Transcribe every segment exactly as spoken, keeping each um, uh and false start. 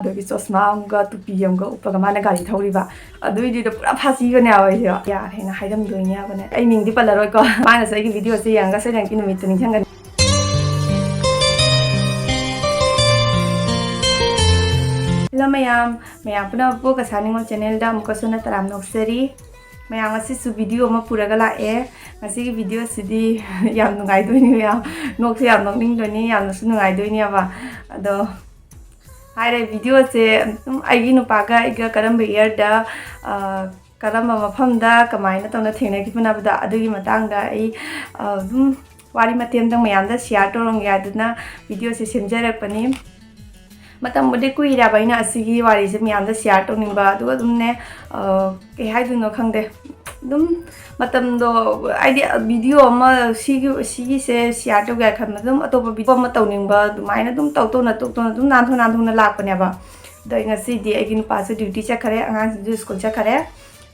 ꯑꯗꯒꯤ ꯆꯣꯁꯃꯥ ꯑꯃꯒ ꯇꯨꯄꯤ ꯑꯃꯒ ꯎꯞꯄꯒ ꯃꯥꯅ ꯒꯥꯔꯤ ꯊꯧꯔꯤꯕ꯫ ꯑꯗꯨꯏꯗꯨꯗ ꯄꯨꯔꯥ ꯐꯥꯁꯤꯕꯅꯦ ꯍꯥꯏꯕ ꯑꯩꯁꯦ꯫ ꯌꯥꯔꯦꯅ ꯍꯥꯏꯔꯝꯗꯣꯏꯅꯦꯕꯅꯦ꯫ ꯑꯩ ꯃꯤꯡꯗꯤ ꯄꯜꯂꯔꯣꯏꯀꯣ꯫ ꯃꯥꯅꯁꯨ ꯑꯩꯒꯤ ꯚꯤꯗꯤꯑꯣꯁꯦ ꯌꯦꯡꯉꯒ ꯁꯣꯏꯗꯅꯀꯤ ꯅꯨꯃꯤꯠꯇꯨ ꯅꯤꯡꯁꯤꯡꯒꯅꯤ꯫ ꯍꯦꯜꯂꯣ ꯃꯌꯥꯝ, ꯃꯌꯥꯝ ꯄꯨꯝꯅꯃꯛꯄꯨ ꯀꯁꯥ ꯅꯤꯉꯣꯜ ꯆꯦꯅꯦꯜꯗ ꯑꯃꯨꯛꯀꯁꯨ ꯍꯟꯅ ꯇꯔꯥꯝꯅ ꯑꯣꯛꯆꯔꯤ꯫ ꯃꯌꯥꯝ ꯉꯁꯤꯁꯨ ꯚꯤꯗꯤꯑꯣ ꯑꯃ ꯄꯨꯔꯒ ꯂꯥꯛꯑꯦ꯫ ꯉꯁꯤꯒꯤ ꯚꯤꯗꯤꯑꯣꯁꯤꯗꯤ ꯌꯥꯝ ꯅꯨꯡꯉꯥꯏꯗꯣꯏꯅꯤ ꯃꯌꯥꯝ꯫ ꯅꯣꯛꯁꯨ ꯌꯥꯝ ꯅꯣꯛꯅꯤꯡꯗꯣꯏꯅꯤ, ꯌꯥꯝꯅꯁꯨ ꯅꯨꯡꯉꯥꯏꯗꯣꯏꯅꯦꯕ꯫ ꯑꯗꯣ ꯍꯥꯏꯔꯦ, ꯚꯤꯗꯤꯑꯣꯁꯦ ꯑꯗꯨꯝ ꯑꯩꯒꯤ ꯅꯨꯄꯥꯒ ꯑꯩꯒ ꯀꯔꯝꯕ ꯏꯌꯔꯗ, ꯑ, ꯀꯔꯝꯕ ꯃꯐꯝꯗ ꯀꯃꯥꯏꯅ ꯇꯧꯅ ꯊꯦꯡꯅꯈꯤꯕꯅꯣ ꯍꯥꯏꯕꯗꯣ ꯑꯗꯨꯒꯤ ꯃꯇꯥꯡꯗ ꯑꯩ, ꯑ, ꯑꯗꯨꯝ ꯋꯥꯔꯤ ꯃꯇꯦꯝꯗꯪ ꯃꯌꯥꯝꯗ ꯁꯤꯌꯥꯔ ꯇꯧꯔꯝꯒꯦ ꯍꯥꯏꯗꯨꯅ ꯚꯤꯗꯤꯑꯣꯁꯦ ꯁꯦꯝꯖꯔꯛꯄꯅꯤ꯫ ꯃꯇꯝꯕꯨꯗꯤ ꯀꯨꯏꯔꯦꯕ ꯑꯩꯅ ꯑꯁꯤꯒꯤ ꯋꯥꯔꯤꯁꯦ ꯃꯌꯥꯝꯗ ꯁꯤꯌꯥꯔ ꯇꯧꯅꯤꯡꯕ, ꯑꯗꯨꯒ ꯑꯗꯨꯝꯅꯦ, ꯑ, ꯀꯩ ꯍꯥꯏꯗꯣꯏꯅꯣ ꯈꯪꯗꯦ꯫ ꯑꯗꯨꯝ ꯃꯇꯝꯗꯣ, ꯍꯥꯏꯗꯤ, ꯚꯤꯗꯤꯑꯣ ꯑꯃ ꯁꯤꯒꯤ, ꯁꯤꯒꯤꯁꯦ ꯁꯤꯌꯥꯔ ꯇꯧꯒꯦ ꯍꯥꯏ ꯈꯟꯕꯗ ꯑꯗꯨꯝ ꯑꯇꯣꯞꯄ ꯚꯤꯗꯤꯑꯣ ꯑꯃ ꯇꯧꯅꯤꯡꯕ, ꯑꯗꯨꯃꯥꯏꯅ ꯑꯗꯨꯝ ꯇꯧ ꯇꯧꯅ, ꯇꯧ ꯇꯧꯅ ꯑꯗꯨꯝ ꯅꯥꯟꯊꯣꯛ ꯅꯥꯟꯊꯣꯛꯅ ꯂꯥꯛꯄꯅꯦꯕ꯫ ꯑꯗꯣ ꯑꯩ ꯉꯁꯤꯗꯤ ꯑꯩꯒꯤ ꯅꯨꯄꯥꯁꯨ ꯗ꯭ꯌꯨꯇꯤ ꯆꯠꯈ꯭ꯔꯦ, ꯑꯉꯥꯡꯁꯤꯡꯁꯨ ꯁ꯭ꯀꯨꯜ ꯆꯠꯈ꯭ꯔꯦ꯫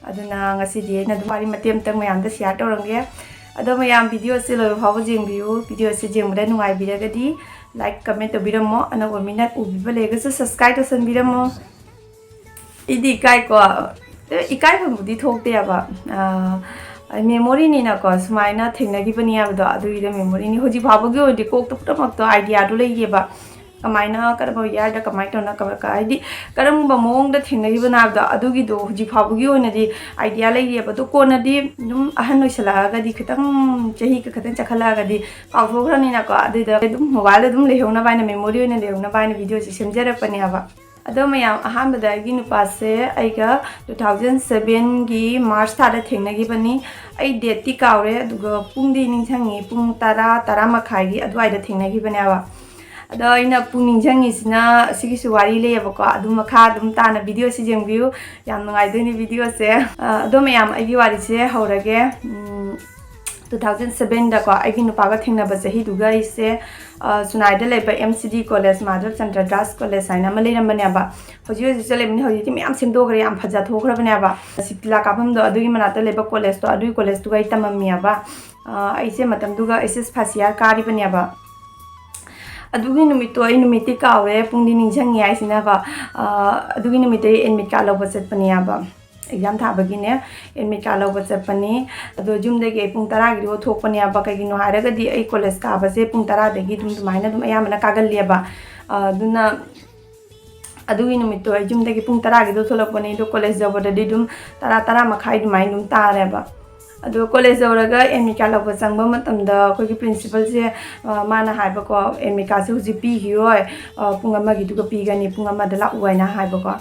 ꯑꯗꯨꯅ ꯉꯁꯤꯗꯤ ꯑꯩꯅ ꯑꯗꯨꯝ ꯋꯥꯔꯤ ꯃꯇꯦꯛ ꯑꯃꯇꯪ ꯃꯌꯥꯝꯗ ꯁꯤꯌꯥꯔ ꯇꯧꯔꯝꯒꯦ꯫ ꯑꯗꯣ ꯃꯌꯥꯝ, ꯚꯤꯗꯤꯑꯣꯁꯦ ꯂꯣꯏꯕ ꯐꯥꯎꯕ ꯌꯦꯡꯕꯤꯌꯨ꯫ ꯚꯤꯗꯤꯑꯣꯁꯦ ꯌꯦꯡꯕꯗ ꯅꯨꯡꯉꯥꯏꯕꯤꯔꯒꯗꯤ ꯂꯥꯏꯛ, ꯀꯃꯦꯟ ꯇꯧꯕꯤꯔꯝꯃꯣ꯫ ꯑꯅꯧꯕ ꯃꯤꯅ ꯎꯕꯤꯕ ꯂꯩꯔꯒꯁꯨ ꯁꯕꯁꯀ꯭ꯔꯥꯏꯕ ꯇꯧꯁꯟꯕꯤꯔꯝꯃꯣ꯫ ꯑꯩꯗꯤ ꯏꯀꯥꯏꯀꯣ꯫ ꯑꯦ, ꯏꯀꯥꯏꯐꯝꯕꯨꯗꯤ ꯊꯣꯛꯇꯦꯕ꯫ ꯑꯥ, ꯃꯦꯃꯣꯔꯤꯅꯤꯅꯀꯣ, ꯁꯨꯃꯥꯏꯅ ꯊꯦꯡꯅꯈꯤꯕꯅꯤ ꯍꯥꯏꯕꯗꯣ, ꯑꯗꯨꯒꯤꯗꯣ ꯃꯦꯃꯣꯔꯤꯅꯤ꯫ ꯍꯧꯖꯤꯛ ꯐꯥꯎꯕꯒꯤ ꯑꯣꯏꯅꯗꯤ ꯀꯣꯛꯇ ꯄꯨꯝꯅꯃꯛꯇꯣ ꯑꯥꯏꯗꯤꯌꯥꯗꯣ ꯂꯩꯌꯦꯕ꯫ ꯀꯃꯥꯏꯅ, ꯀꯔꯝꯕ ꯏꯌꯥꯔꯗ, ꯀꯃꯥꯏꯅ ꯇꯧꯅ, ꯀꯃ-, ꯀ-, ꯍꯥꯏꯗꯤ, ꯀꯔꯝꯕ ꯃꯑꯣꯡꯗ ꯊꯦꯡꯅꯈꯤꯕꯅꯣ ꯍꯥꯏꯕꯗꯣ, ꯑꯗꯨꯒꯤꯗꯣ ꯍꯧꯖꯤꯛ ꯐꯥꯎꯕꯒꯤ ꯑꯣꯏꯅꯗꯤ ꯑꯥꯏꯗꯤꯌꯥ ꯂꯩꯔꯤꯑꯕ꯫ ꯑꯗꯣ ꯀꯣꯟꯅꯗꯤ ꯑꯗꯨꯝ ꯑꯍꯟ ꯑꯣꯏꯁꯜꯂꯛꯑꯒꯗꯤ, ꯈꯤꯇꯪ ꯆꯍꯤꯒ ꯈꯤꯇꯪ ꯆꯠꯈꯠꯂꯛꯑꯒꯗꯤ ꯀꯥꯎꯊꯣꯛꯈ꯭ꯔꯅꯤꯅꯀꯣ, ꯑꯗꯨꯏꯗ ꯑꯗꯨꯝ ꯃꯣꯕꯥꯏꯜꯗ ꯑꯗꯨꯝ ꯂꯩꯍꯧꯅꯕ ꯍꯥꯏꯅ, ꯃꯦꯃꯣꯔꯤ ꯑꯣꯏꯅ ꯂꯩꯍꯧꯅꯕ ꯍꯥꯏꯅ ꯚꯤꯗꯤꯑꯣꯁꯦ ꯁꯦꯝꯖꯔꯛꯄꯅꯦꯕ꯫ ꯑꯗꯣ ꯃꯌꯥꯝ, ꯑꯍꯥꯟꯕꯗ ꯑꯩꯒꯤ ꯅꯨꯄꯥꯁꯦ ꯑꯩꯒ two thousand sevenꯒꯤ ꯃꯥꯔꯆ ꯊꯥꯗ ꯊꯦꯡꯅꯈꯤꯕꯅꯤ꯫ ꯑꯩ ꯗꯦꯠꯇꯤ ꯀꯥꯎꯔꯦ, ꯑꯗꯨꯒ ꯄꯨꯡꯗꯤ ꯅꯤꯡꯁꯤꯡꯉꯤ, ꯄꯨꯡ ꯇꯔꯥ, ꯇꯔꯥ ꯃꯈꯥꯏꯒꯤ ꯑꯗꯨꯋꯥꯏꯗ ꯊꯦꯡꯅꯈꯤꯕꯅꯦꯕ꯫ ꯑꯗꯣ ꯑꯩꯅ ꯄꯨꯡ ꯅꯤꯡꯁꯤꯡꯉꯤꯁꯤꯅ, ꯁꯤꯒꯤꯁꯨ ꯋꯥꯔꯤ ꯂꯩꯌꯦꯕꯀꯣ, ꯑꯗꯨ ꯃꯈꯥ ꯑꯗꯨꯝ ꯇꯥꯅ ꯚꯤꯗꯤꯑꯣꯁꯤ ꯌꯦꯡꯕꯤꯌꯨ, ꯌꯥꯝ ꯅꯨꯡꯉꯥꯏꯗꯣꯏꯅꯤ ꯚꯤꯗꯤꯑꯣꯁꯦ꯫ ꯑ, ꯑꯗꯣ ꯃꯌꯥꯝ, ꯑꯩꯒꯤ ꯋꯥꯔꯤꯁꯦ ꯍꯧꯔꯒꯦ꯫ ꯎꯝ, two thousand sevenꯗꯀꯣ, ꯑꯩꯒꯤ ꯅꯨꯄꯥꯒ ꯊꯦꯡꯅꯕ ꯆꯍꯤꯗꯨꯒ ꯑꯩꯁꯦ, ꯑ, ꯆꯨꯅꯥꯏꯗ ꯂꯩꯕ M C D college, Madhab Chandra Das college ꯍꯥꯏꯅ ꯑꯃ ꯂꯩꯔꯝꯕꯅꯦꯕ꯫ ꯍꯧꯖꯤꯛ ꯍꯧꯖꯤꯛ ꯆꯠꯂꯤꯕꯅꯤ, ꯍꯧꯖꯤꯛꯇꯤ ꯃꯌꯥꯝ ꯁꯦꯝꯗꯣꯛꯈ꯭ꯔꯦ, ꯌꯥꯝ ꯐꯖ ꯊꯣꯛꯈ꯭ꯔꯕꯅꯦꯕ꯫ ꯁꯤꯇꯤꯂꯥ ꯀꯥꯐꯝꯗꯣ ꯑꯗꯨꯒꯤ ꯃꯅꯥꯛꯇ ꯂꯩꯕ collegeꯇꯣ, ꯑꯗꯨꯒꯤ collegeꯇꯨꯒ ꯑꯩ ꯇꯝꯃꯝꯃꯤꯑꯕ꯫ ꯑ, ꯑꯩꯁꯦ ꯃꯇꯝꯗꯨꯒ H S first year ꯀꯥꯔꯤꯕꯅꯦꯕ꯫ ꯑꯗꯨꯒꯤ ꯅꯨꯃꯤꯠꯇꯣ ꯑꯩ ꯅꯨꯃꯤꯠꯇꯤ ꯀꯥꯎꯔꯦ, ꯄꯨꯡꯗꯤ ꯅꯤꯡꯁꯤꯡꯉꯦ ꯍꯥꯏꯁꯤꯅꯕ꯫ ꯑꯗꯨꯒꯤ ꯅꯨꯃꯤꯠꯇꯣ ꯑꯩ admit card ꯂꯧꯕ ꯆꯠꯄꯅꯦꯕ, exam ꯊꯥꯕꯒꯤꯅꯦ꯫ Admit card ꯂꯧꯕ ꯆꯠꯄꯅꯤ꯫ ꯑꯗꯣ ꯌꯨꯝꯗꯒꯤ ꯑꯩ ꯄꯨꯡ ꯇꯔꯥꯒꯤꯗꯣ ꯊꯣꯛꯄꯅꯦꯕ꯫ ꯀꯩꯒꯤꯅꯣ ꯍꯥꯏꯔꯒꯗꯤ ꯑꯩ ꯀꯣꯂꯦꯖ ꯀꯥꯕꯁꯦ ꯄꯨꯡ ꯇꯔꯥꯗꯒꯤ ꯑꯗꯨꯝ ꯑꯗꯨꯃꯥꯏꯅ ꯑꯗꯨꯝ ꯑꯌꯥꯝꯕꯅ ꯀꯥꯒꯜꯂꯦꯕ꯫ ꯑꯗꯨꯅ ꯑꯗꯨꯒꯤ ꯅꯨꯃꯤꯠꯇꯣ ꯑꯩ ꯌꯨꯝꯗꯒꯤ ꯄꯨꯡ ꯇꯔꯥꯒꯤꯗꯣ ꯊꯣꯛꯂꯛꯄꯅꯦ꯫ ꯑꯗꯣ ꯀꯣꯂꯦꯖ ꯌꯧꯕꯗꯗꯤ ꯑꯗꯨꯝ ꯇꯔꯥ, ꯇꯔꯥ ꯃꯈꯥꯏ ꯑꯗꯨꯃꯥꯏꯅ ꯑꯗꯨꯝ ꯇꯥꯔꯦꯕ꯫ ꯑꯗꯣ ꯀꯣꯂꯦꯖ ꯌꯧꯔꯒ admit card ꯂꯧꯕ ꯆꯪꯕ ꯃꯇꯝꯗ ꯑꯩꯈꯣꯏꯒꯤ ꯄ꯭ꯔꯤꯟꯁꯤꯄꯜꯁꯦ, ꯃꯥꯅ ꯍꯥꯏꯕꯀꯣ, "admit cardꯁꯦ ꯍꯧꯖꯤꯛ ꯄꯤꯈꯤꯔꯣꯏ, ꯄꯨꯡ ꯑꯃꯒꯤꯗꯨꯒ ꯄꯤꯒꯅꯤ, ꯄꯨꯡ ꯑꯃꯗ ꯂꯥꯛꯎ" ꯍꯥꯏꯅ ꯍꯥꯏꯕꯀꯣ꯫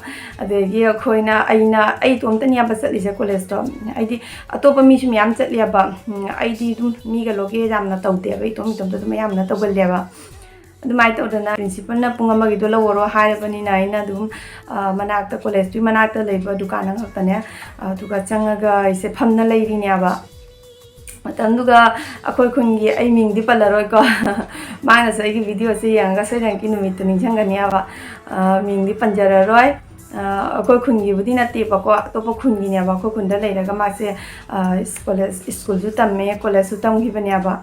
ꯑꯗꯒꯤ ꯑꯩꯈꯣꯏꯅ, ꯑꯩꯅ, ꯑꯩ ꯏꯇꯣꯝꯇꯅꯦꯕ ꯆꯠꯂꯤꯁꯦ ꯀꯣꯂꯦꯖꯇꯣ꯫ ꯑꯩꯗꯤ ꯑꯇꯣꯞꯄ ꯃꯤꯁꯨ ꯃꯌꯥꯝ ꯆꯠꯂꯦꯕ꯫ ꯑꯩꯗꯤ ꯑꯗꯨꯝ ꯃꯤꯒ ꯂꯣꯀꯦ ꯌꯥꯝꯅ ꯇꯧꯗꯦꯕ, ꯏꯇꯣꯝ ꯏꯇꯣꯝꯇ ꯑꯗꯨꯝ ꯑꯌꯥꯝꯕꯅ ꯇꯧꯒꯜꯂꯦꯕ꯫ ꯑꯗꯨꯃꯥꯏꯅ ꯇꯧꯗꯅ ꯄ꯭ꯔꯤꯟꯁꯤꯄꯜꯅ ꯄꯨꯡ ꯑꯃꯒꯤꯗꯣ ꯂꯧꯔꯣ ꯍꯥꯏꯔꯕꯅꯤꯅ ꯑꯩꯅ ꯑꯗꯨꯝ, ꯃꯅꯥꯛꯇ, ꯀꯣꯂꯦꯖꯇꯨꯒꯤ ꯃꯅꯥꯛꯇ ꯂꯩꯕ ꯗꯨꯀꯥꯟ ꯑꯃꯈꯛꯇꯅꯦ, ꯑꯗꯨꯒ ꯆꯪꯉꯒ ꯑꯩꯁꯦ ꯐꯝꯅ ꯂꯩꯔꯤꯅꯦꯕ꯫ ꯃꯇꯝꯗꯨꯒ ꯑꯩꯈꯣꯏ ꯈꯨꯟꯒꯤ, ꯑꯩ ꯃꯤꯡꯗꯤ ꯄꯜꯂꯔꯣꯏꯀꯣ, ꯃꯥꯅꯁꯨ ꯑꯩꯒꯤ videoꯁꯦ ꯌꯦꯡꯉꯒ ꯁꯣꯏꯗꯅꯀꯤ ꯅꯨꯃꯤꯠꯇꯨ ꯅꯤꯡꯁꯤꯡꯒꯅꯦꯕ꯫ ꯃꯤꯡꯗꯤ ꯄꯟꯖꯔꯔꯣꯏ꯫ ꯑꯩꯈꯣꯏ ꯈꯨꯟꯒꯤꯕꯨꯗꯤ ꯅꯠꯇꯦꯕꯀꯣ, ꯑꯇꯣꯞꯄ ꯈꯨꯟꯒꯤꯅꯦꯕ꯫ ꯑꯩꯈꯣꯏ ꯈꯨꯟꯗ ꯂꯩꯔꯒ ꯃꯥꯁꯦ ꯀꯣꯂꯦꯖ, ꯁ꯭ꯀꯨꯜꯁꯨ ꯇꯝꯃꯦ, ꯀꯣꯂꯦꯖꯁꯨ ꯇꯝꯈꯤꯕꯅꯦꯕ꯫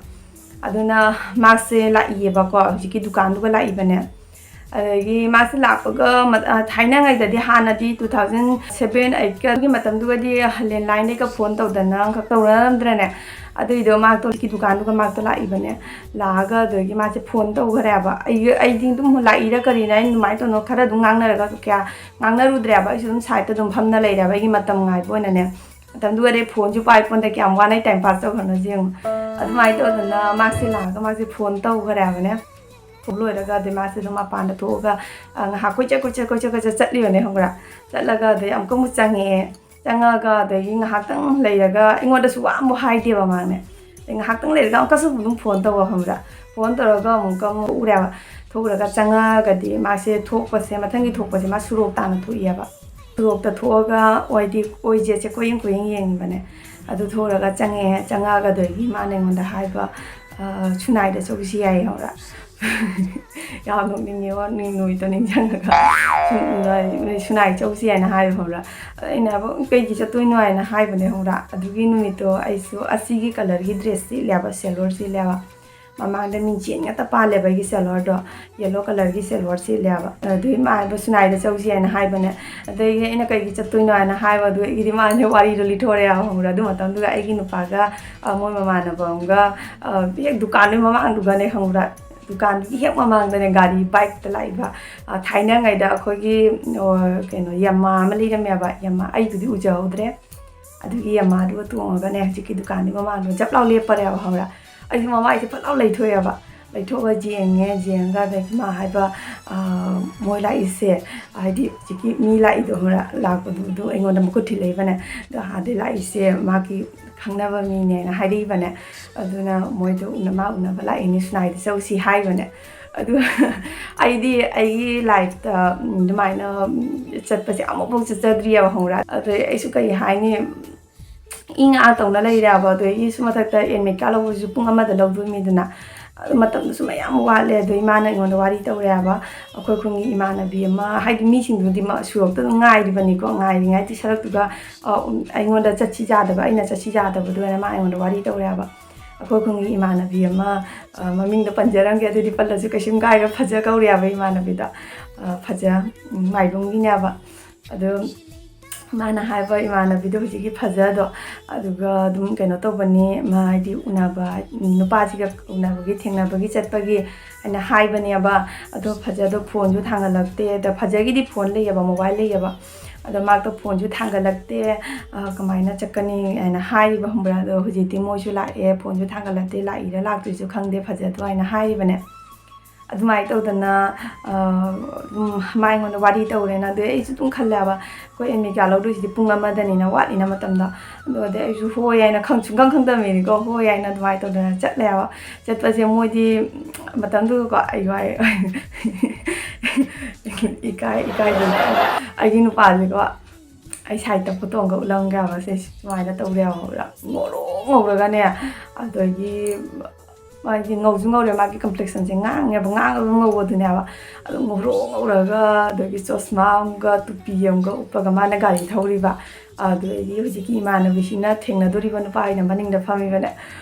ꯑꯗꯨꯅ ꯃꯥꯁꯦ ꯂꯥꯛꯏꯌꯦꯕꯀꯣ, ꯍꯧꯖꯤꯛꯀꯤ ꯗꯨꯀꯥꯟꯗꯨꯒ ꯂꯥꯛꯏꯕꯅꯦ꯫ ꯑꯗꯒꯤ ꯃꯥꯁꯦ ꯂꯥꯛꯄꯒ ꯃ-, ꯑ, ꯊꯥꯏꯅꯉꯩꯗꯗꯤ, ꯍꯥꯟꯅꯗꯤ two thousand seven eightꯀ ꯑꯗꯨꯒꯤ ꯃꯇꯝꯗꯨꯒꯗꯤ landlineꯗꯩꯒ phone ꯇꯧꯗꯅ ꯑꯃꯈꯛ ꯇꯧꯅꯔꯝꯗ꯭ꯔꯅꯦ? ꯑꯗꯨꯏꯗꯣ ꯃꯥꯗꯣ ꯍꯧꯖꯤꯛꯀꯤ ꯗꯨꯀꯥꯟꯗꯨꯒ ꯃꯥꯗꯣ ꯂꯥꯛꯏꯕꯅꯦ꯫ ꯂꯥꯛꯑꯒ ꯑꯗꯒꯤ ꯃꯥꯁꯦ phone ꯇꯧꯈ꯭ꯔꯦꯕ꯫ ꯑꯩ, ꯑꯩꯗꯤ ꯑꯗꯨꯝ ꯂꯥꯛꯏꯔ ꯀꯔꯤꯅ ꯑꯩꯅ ꯑꯗꯨꯃꯥꯏꯅ ꯇꯧꯅꯣ ꯈꯔ ꯑꯗꯨꯝ ꯉꯥꯡꯅꯔꯒ ꯀꯌꯥ ꯉꯥꯡꯅꯔꯨꯗ꯭ꯔꯦꯕ꯫ ꯑꯩꯁꯨ ꯑꯗꯨꯝ sideꯇ ꯑꯗꯨꯝ ꯐꯝꯅ ꯂꯩꯔꯦꯕ ꯑꯩꯒꯤ ꯃꯇꯝ ꯉꯥꯏꯕ ꯑꯣꯏꯅꯅꯦ꯫ ꯃꯇꯝꯗꯨꯒꯗꯤ phoneꯁꯨ ꯄꯥꯏ ꯄꯣꯟꯗ ꯀꯌꯥꯝ ꯋꯥꯅ time pass ꯇꯧꯈ꯭ꯔꯅꯣ ꯌꯦꯡꯉꯣ꯫ ꯑꯗꯨꯃꯥꯏꯅ ꯇꯧꯗꯅ ꯃꯥꯁꯦ ꯂꯥꯛꯑꯒ ꯃꯥꯁꯦ phone ꯇꯧꯈ꯭ꯔꯦꯕꯅꯦ꯫ ꯊꯣꯛ ꯂꯣꯏꯔꯒ ꯑꯗꯩ ꯃꯥꯁꯦ ꯑꯗꯨꯝ ꯃꯄꯥꯟꯗ ꯊꯣꯛꯑꯒ, ꯑ, ꯉꯥꯏꯍꯥꯛ ꯀꯣꯏꯆꯠ, ꯀꯣꯏꯆꯠ, ꯀꯣꯏꯆꯠ, ꯀꯣꯏꯆꯠ ꯆꯠꯂꯤꯕꯅꯦ, ꯈꯪꯕ꯭ꯔꯥ? ꯆꯠꯂꯒ ꯑꯗꯩ ꯑꯃꯨꯛꯀ ꯑꯃꯨꯛ ꯆꯪꯉꯛꯑꯦ꯫ ꯆꯪꯉꯛꯑꯒ ꯑꯗꯒꯤ ꯉꯥꯏꯍꯥꯛꯇꯪ ꯂꯩꯔꯒ ꯑꯩꯉꯣꯟꯗꯁꯨ ꯋꯥ ꯑꯃꯨꯛ ꯍꯥꯏꯗꯦꯕ ꯃꯥꯅꯦ꯫ ꯑꯗꯩ ꯉꯥꯏꯍꯥꯛꯇꯪ ꯂꯩꯔꯒ ꯑꯃꯨꯛꯀꯁꯨ ꯑꯗꯨꯝ phone ꯇꯧꯕ, ꯈꯪꯕ꯭ꯔꯥ? Phone ꯇꯧꯔꯒ ꯑꯃꯨꯛꯀ ꯑꯃꯨꯛ ꯎꯔꯦꯕ꯫ ꯊꯣꯛꯎꯔꯒ ꯆꯪꯉꯛꯑꯒꯗꯤ ꯃꯥꯁꯦ ꯊꯣꯛꯄꯁꯦ, ꯃꯊꯪꯒꯤ ꯊꯣꯛꯄꯁꯦ ꯃꯥ ꯁꯣꯔꯣꯛ ꯇꯥꯟꯅ ꯊꯣꯛꯏꯑꯕ꯫ ꯁꯣꯔꯣꯛꯇ ꯊꯣꯛꯑꯒ ꯍꯥꯏꯗꯤ ꯑꯣꯏꯖꯦꯠꯁꯦ ꯀꯣꯏꯌꯦꯡ ꯀꯣꯏꯌꯦꯡ ꯌꯦꯡꯉꯤꯕꯅꯦ꯫ ꯑꯗꯨ ꯊꯣꯛꯎꯔꯒ ꯆꯪꯉꯛꯑꯦ꯫ ꯆꯪꯉꯛꯑꯒ ꯑꯗꯒꯤ ꯃꯥꯅ ꯑꯩꯉꯣꯟꯗ ꯍꯥꯏꯕ, "ꯑ, ꯁꯨꯅꯥꯏꯗ ꯆꯧꯁꯤ ꯌꯥꯏ" ꯈꯪꯕ꯭ꯔꯥ? ꯌꯥꯝ ꯅꯣꯛꯅꯤꯡꯉꯦꯕ, ꯅꯣꯏ ꯅꯨꯃꯤꯠꯇꯣ ꯅꯤꯡꯁꯤꯡꯉꯒ꯫ ꯁꯨꯝ, ꯅꯣꯏ, ꯅꯣꯏ ꯁꯨꯅꯥꯏ ꯆꯧꯁꯤ ꯍꯥꯏꯅ ꯍꯥꯏꯕ, ꯈꯪꯕ꯭ꯔꯥ? ꯑꯩꯅ ꯍꯥꯏꯕ, "ꯀꯩꯒꯤ ꯆꯠꯇꯣꯏꯅꯣ?" ꯍꯥꯏꯅ ꯍꯥꯏꯕꯅꯦ, ꯈꯪꯕ꯭ꯔꯥ? ꯑꯗꯨꯒꯤ ꯅꯨꯃꯤꯠꯇꯣ ꯑꯩꯁꯨ ꯑꯁꯤꯒꯤ colourꯒꯤ dress ꯁꯦꯠꯂꯦꯕ, ꯁꯦꯂꯣꯔ ꯁꯦꯠꯂꯦꯕ꯫ ꯃꯃꯥꯡꯗ ꯃꯤꯡꯁꯦꯟ ꯉꯥꯛꯇ ꯄꯥꯜꯂꯦꯕ ꯑꯩꯒꯤ ꯁꯦꯂꯣꯔꯗꯣ, ꯌꯦꯜꯂꯣ ꯀꯂꯔꯒꯤ ꯁꯦꯂꯣꯔ ꯁꯦꯠꯂꯦꯕ꯫ ꯑꯗꯨꯒꯤ ꯃꯥ ꯍꯥꯏꯕ ꯁꯨꯅꯥꯏꯗ ꯆꯧꯁꯤ ꯍꯥꯏꯅ ꯍꯥꯏꯕꯅꯦ꯫ ꯑꯗꯒꯤ ꯑꯩꯅ ꯀꯩꯒꯤ ꯆꯠꯇꯣꯏꯅꯣ ꯍꯥꯏꯅ ꯍꯥꯏꯕ, ꯑꯗꯨ ꯑꯩꯒꯤꯗꯤ ꯃꯥꯁꯦ ꯋꯥꯔꯤꯗꯣ ꯂꯤꯊꯣꯔꯛꯑꯦꯕ, ꯈꯪꯕ꯭ꯔꯥ? ꯑꯗꯨ ꯃꯇꯝꯗꯨꯒ ꯑꯩꯒꯤ ꯅꯨꯄꯥꯒ, ꯑ, ꯃꯣꯏ ꯃꯃꯥꯟꯅꯕ ꯑꯃꯒ, ꯑ, ꯍꯦꯛ ꯗꯨꯀꯥꯟꯗꯨꯒꯤ ꯃꯃꯥꯡꯗꯨꯒꯅꯦ, ꯈꯪꯕ꯭ꯔꯥ? ꯗꯨꯀꯥꯟꯗꯨꯒꯤ ꯍꯦꯛ ꯃꯃꯥꯡꯗꯅꯦ ꯒꯥꯔꯤ ꯕꯥꯏꯛꯇ ꯂꯥꯛꯏꯕ꯫ ꯑ, ꯊꯥꯏꯅꯉꯩꯗ ꯑꯩꯈꯣꯏꯒꯤ, ꯑ, ꯀꯩꯅꯣ, ꯌꯥꯃꯥ ꯑꯃ ꯂꯩꯔꯝꯃꯦꯕ, ꯌꯥꯃꯥ, ꯑꯩꯕꯨꯗꯤ ꯎꯖꯍꯧꯗ꯭ꯔꯦ꯫ ꯑꯗꯨꯒꯤ ꯌꯥꯃꯥꯗꯨꯒ ꯇꯣꯡꯉꯒꯅꯦ ꯍꯧꯖꯤꯛꯀꯤ ꯗꯨꯀꯥꯟꯗꯨꯒꯤ ꯃꯃꯥꯡꯗꯣ ꯖꯞ ꯂꯥꯎ ꯂꯦꯞꯄꯔꯦꯕ, ꯈꯪꯕ꯭ꯔꯥ? ꯑꯩꯁꯦ ꯃꯃꯥꯏꯁꯦ ꯐꯠ ꯂꯥꯎ ꯂꯩꯊꯣꯛꯑꯦꯕ꯫ ꯂꯩꯊꯣꯛꯑꯒ ꯌꯦꯡꯉꯦ, ꯌꯦꯡꯉꯒ ꯑꯗꯒꯤ ꯃꯥ ꯍꯥꯏꯕ, ꯑ, "ꯃꯣꯏ ꯂꯥꯛꯏꯁꯦ", ꯍꯥꯏꯗꯤ ꯍꯧꯖꯤꯛꯀꯤ ꯃꯤ ꯂꯥꯛꯏꯗꯣ, ꯈꯪꯕ꯭ꯔꯥ? ꯂꯥꯛꯄꯗꯨ ꯑꯗꯨ ꯑꯩꯉꯣꯟꯗ ꯃꯈꯨꯠ ꯊꯤꯜꯂꯛꯏꯕꯅꯦ꯫ "ꯑꯗꯣ ꯑꯥꯗꯩ ꯂꯥꯛꯏꯁꯦ ꯃꯥꯒꯤ ꯈꯪꯅꯕ ꯃꯤꯅꯦꯅ" ꯍꯥꯏꯔꯛꯏꯕꯅꯦ꯫ ꯑꯗꯨꯅ ꯃꯣꯏꯗꯣ ꯎꯅ-, ꯃꯥ ꯎꯅꯕ ꯂꯥꯛꯏꯅꯦ, ꯁꯨꯅꯥꯏꯗ ꯆꯧꯁꯤ ꯍꯥꯏꯕꯅꯦ꯫ ꯑꯗꯨ ꯑꯩꯗꯤ ꯑꯩꯒꯤ ꯂꯥꯏꯐꯇ, ꯎꯝ, ꯑꯗꯨꯃꯥꯏꯅ, ꯎꯝ, ꯆꯠꯄꯁꯦ ꯑꯃꯨꯛꯐꯥꯎ ꯆꯠꯆꯗ꯭ꯔꯤꯑꯕ, ꯈꯪꯕ꯭ꯔꯥ? ꯑꯗꯩ ꯑꯩꯁꯨ ꯀꯩ ꯍꯥꯏꯅꯤ, ꯏ ꯉꯥ ꯇꯧꯅ ꯂꯩꯔꯦꯕ꯫ ꯑꯗꯩ ꯏꯁꯨ ꯃꯊꯛꯇ ꯑꯦꯗꯃꯤꯠ ꯀꯥꯔꯗ ꯂꯧꯕꯁꯨ ꯄꯨꯡ ꯑꯃꯗ ꯂꯧꯗꯣꯏꯅꯤꯗꯅ꯫ ꯑꯗꯨ ꯃꯇꯝꯗꯨꯁꯨ ꯃꯌꯥꯝ ꯋꯥꯠꯂꯦ꯫ ꯑꯗꯣ ꯏꯃꯥꯅ ꯑꯩꯉꯣꯟꯗ ꯋꯥꯔꯤ ꯇꯧꯔꯦ ꯍꯥꯏꯕ, ꯑꯩꯈꯣꯏ ꯈꯨꯟꯒꯤ ꯏꯃꯥꯟꯅꯕꯤ ꯑꯃ, ꯍꯥꯏꯗꯤ ꯃꯤꯁꯤꯡꯗꯨꯗꯤ ꯃ-, ꯁꯣꯔꯣꯛꯇ ꯑꯗꯨꯝ ꯉꯥꯏꯔꯤꯕꯅꯤꯀꯣ, ꯉꯥꯏꯔꯤꯉꯩꯗꯤ ꯁꯔꯛꯇꯨꯗ, ꯑ, ꯑꯩꯉꯣꯟꯗ ꯆꯠꯁꯤ ꯌꯥꯗꯕ, ꯑꯩꯅ ꯆꯠꯁꯤ ꯌꯥꯗꯕꯗꯨ ꯑꯣꯏꯅ ꯃꯥ ꯑꯩꯉꯣꯟꯗ ꯋꯥꯔꯤ ꯇꯧꯔꯦ ꯍꯥꯏꯕ꯫ ꯑꯩꯈꯣꯏ ꯈꯨꯟꯒꯤ ꯏꯃꯥꯟꯅꯕꯤ ꯑꯃ, ꯑ, ꯃꯃꯤꯡꯗꯣ ꯄꯟꯖꯔꯝꯒꯦ, ꯑꯗꯨꯗꯤ ꯄꯜꯂꯁꯨ ꯀꯩꯁꯨꯝ ꯀꯥꯏꯔꯣꯏ, ꯐꯖ ꯀꯧꯔꯦ ꯍꯥꯏꯕ ꯏꯃꯥꯟꯅꯕꯤꯗꯣ꯫ ꯑ, ꯐꯖ, ꯎꯝ, ꯃꯥꯏꯕꯝꯒꯤꯅꯦꯕ꯫ ꯑꯗꯣ ꯃꯥꯅ ꯍꯥꯏꯕ, ꯏꯃꯥꯟꯅꯕꯤꯗꯣ ꯍꯧꯖꯤꯛꯀꯤ ꯐꯖꯗꯣ, ꯑꯗꯨꯒ ꯑꯗꯨꯝ ꯀꯩꯅꯣ ꯇꯧꯕꯅꯤ, ꯃꯥ ꯍꯥꯏꯗꯤ ꯎꯅꯕ, ꯅꯨꯄꯥꯁꯤꯒ ꯎꯅꯕꯒꯤ, ꯊꯦꯡꯅꯕꯒꯤ ꯆꯠꯄꯒꯤ ꯍꯥꯏꯅ ꯍꯥꯏꯕꯅꯦꯕ꯫ ꯑꯗꯣ ꯐꯖꯗꯣ ꯐꯣꯟꯁꯨ ꯊꯥꯡꯒꯠꯂꯛꯇꯦ꯫ ꯑꯗ ꯐꯖꯒꯤꯗꯤ ꯐꯣꯟ ꯂꯩꯌꯦꯕ, ꯃꯣꯕꯥꯏꯜ ꯂꯩꯌꯦꯕ꯫ ꯑꯗꯣ ꯃꯥꯗꯣ ꯐꯣꯟꯁꯨ ꯊꯥꯡꯒꯠꯂꯛꯇꯦ꯫ ꯑ, "ꯀꯃꯥꯏꯅ ꯆꯠꯀꯅꯤ?" ꯍꯥꯏꯅ ꯍꯥꯏꯔꯤꯕ, ꯈꯪꯕ꯭ꯔꯥ? ꯑꯗꯣ ꯍꯧꯖꯤꯛꯇꯤ ꯃꯣꯏꯁꯨ ꯂꯥꯛꯑꯦ, ꯐꯣꯟꯁꯨ ꯊꯥꯡꯒꯠꯂꯛꯇꯦ, ꯂꯥꯛꯏꯔꯥ ꯂꯥꯛꯇ꯭ꯔꯤꯁꯨ ꯈꯪꯗꯦ ꯐꯖꯗꯣ ꯍꯥꯏꯅ ꯍꯥꯏꯔꯤꯕꯅꯦ꯫ ꯑꯗꯨꯃꯥꯏꯅ ꯇꯧꯗꯅ, ꯑ, ꯑꯗꯨꯝ ꯃꯥ ꯑꯩꯉꯣꯟꯗ ꯋꯥꯔꯤ ꯇꯧꯔꯦꯅ꯫ ꯑꯗꯨꯗꯩ ꯑꯩꯁꯨ ꯑꯗꯨꯝ ꯈꯜꯂꯦꯕ, ꯑꯩꯈꯣꯏ ꯑꯦꯗꯃꯤꯠ ꯀꯥꯔꯗ ꯂꯧꯗꯣꯏꯁꯤꯗꯤ ꯄꯨꯡ ꯑꯃꯗꯅꯤꯅ, ꯋꯥꯠꯂꯤꯅ ꯃꯇꯝꯗꯣ꯫ ꯑꯗꯣ ꯑꯗꯩ ꯑꯩꯁꯨ ꯍꯣꯏ ꯍꯥꯏꯅ ꯈꯪ-, ꯁꯨꯡꯈꯪ ꯈꯪꯗꯕ ꯃꯤꯅꯤꯀꯣ, ꯍꯣꯏ ꯍꯥꯏꯅ ꯑꯗꯨꯃꯥꯏꯅ ꯇꯧꯗꯅ ꯆꯠꯂꯦꯕ꯫ ꯆꯠꯄꯁꯦ ꯃꯣꯏꯗꯤ ꯃꯇꯝꯗꯨꯒꯀꯣ, ꯑꯩ ꯋꯥꯏ-, ꯏꯀꯥꯏ, ꯏꯀꯥꯏꯗꯅ ꯑꯩꯒꯤ ꯅꯨꯄꯥꯁꯦꯀꯣ, ꯑꯩ ꯁꯥꯏꯠꯇ ꯐꯣꯇꯣ ꯑꯃꯒ ꯎꯠꯂꯝꯒꯦ ꯍꯥꯏꯕ, ꯁꯦ ꯁꯨꯃꯥꯏꯅ ꯇꯧꯔꯦ ꯍꯥꯏꯕ, ꯉꯧꯔꯣꯛ ꯉꯧꯔꯒꯅꯦ꯫ ꯑꯗꯒꯤ ꯃꯥꯒꯤ ꯉꯧꯁꯨ ꯉꯧꯔꯦ, ꯃꯥꯒꯤ ꯀꯝꯄ꯭ꯂꯦꯛꯁꯟꯁꯦ ꯉꯥꯡꯉꯦꯕ, ꯉꯥꯡꯉꯒ ꯉꯧꯕꯗꯨꯅꯦꯕ꯫ ꯑꯗꯨ ꯉꯧꯔꯣꯛ ꯉꯧꯔꯒ, ꯑꯗꯒꯤ ꯆꯣꯁꯃꯥ ꯑꯃꯒ ꯇꯨꯄꯤ ꯑꯃꯒ ꯎꯞꯄꯒ ꯃꯥꯅ ꯒꯥꯔꯤ ꯊꯧꯔꯤꯕ꯫ ꯑꯗꯨꯗꯒꯤ ꯍꯧꯖꯤꯛꯀꯤ ꯏꯃꯥꯟꯅꯕꯤꯁꯤꯅ ꯊꯦꯡꯅꯗꯣꯔꯤꯕ ꯅꯨꯄꯥ ꯑꯩꯅ ꯃꯅꯤꯡꯗ ꯐꯝꯃꯤꯕꯅꯦ꯫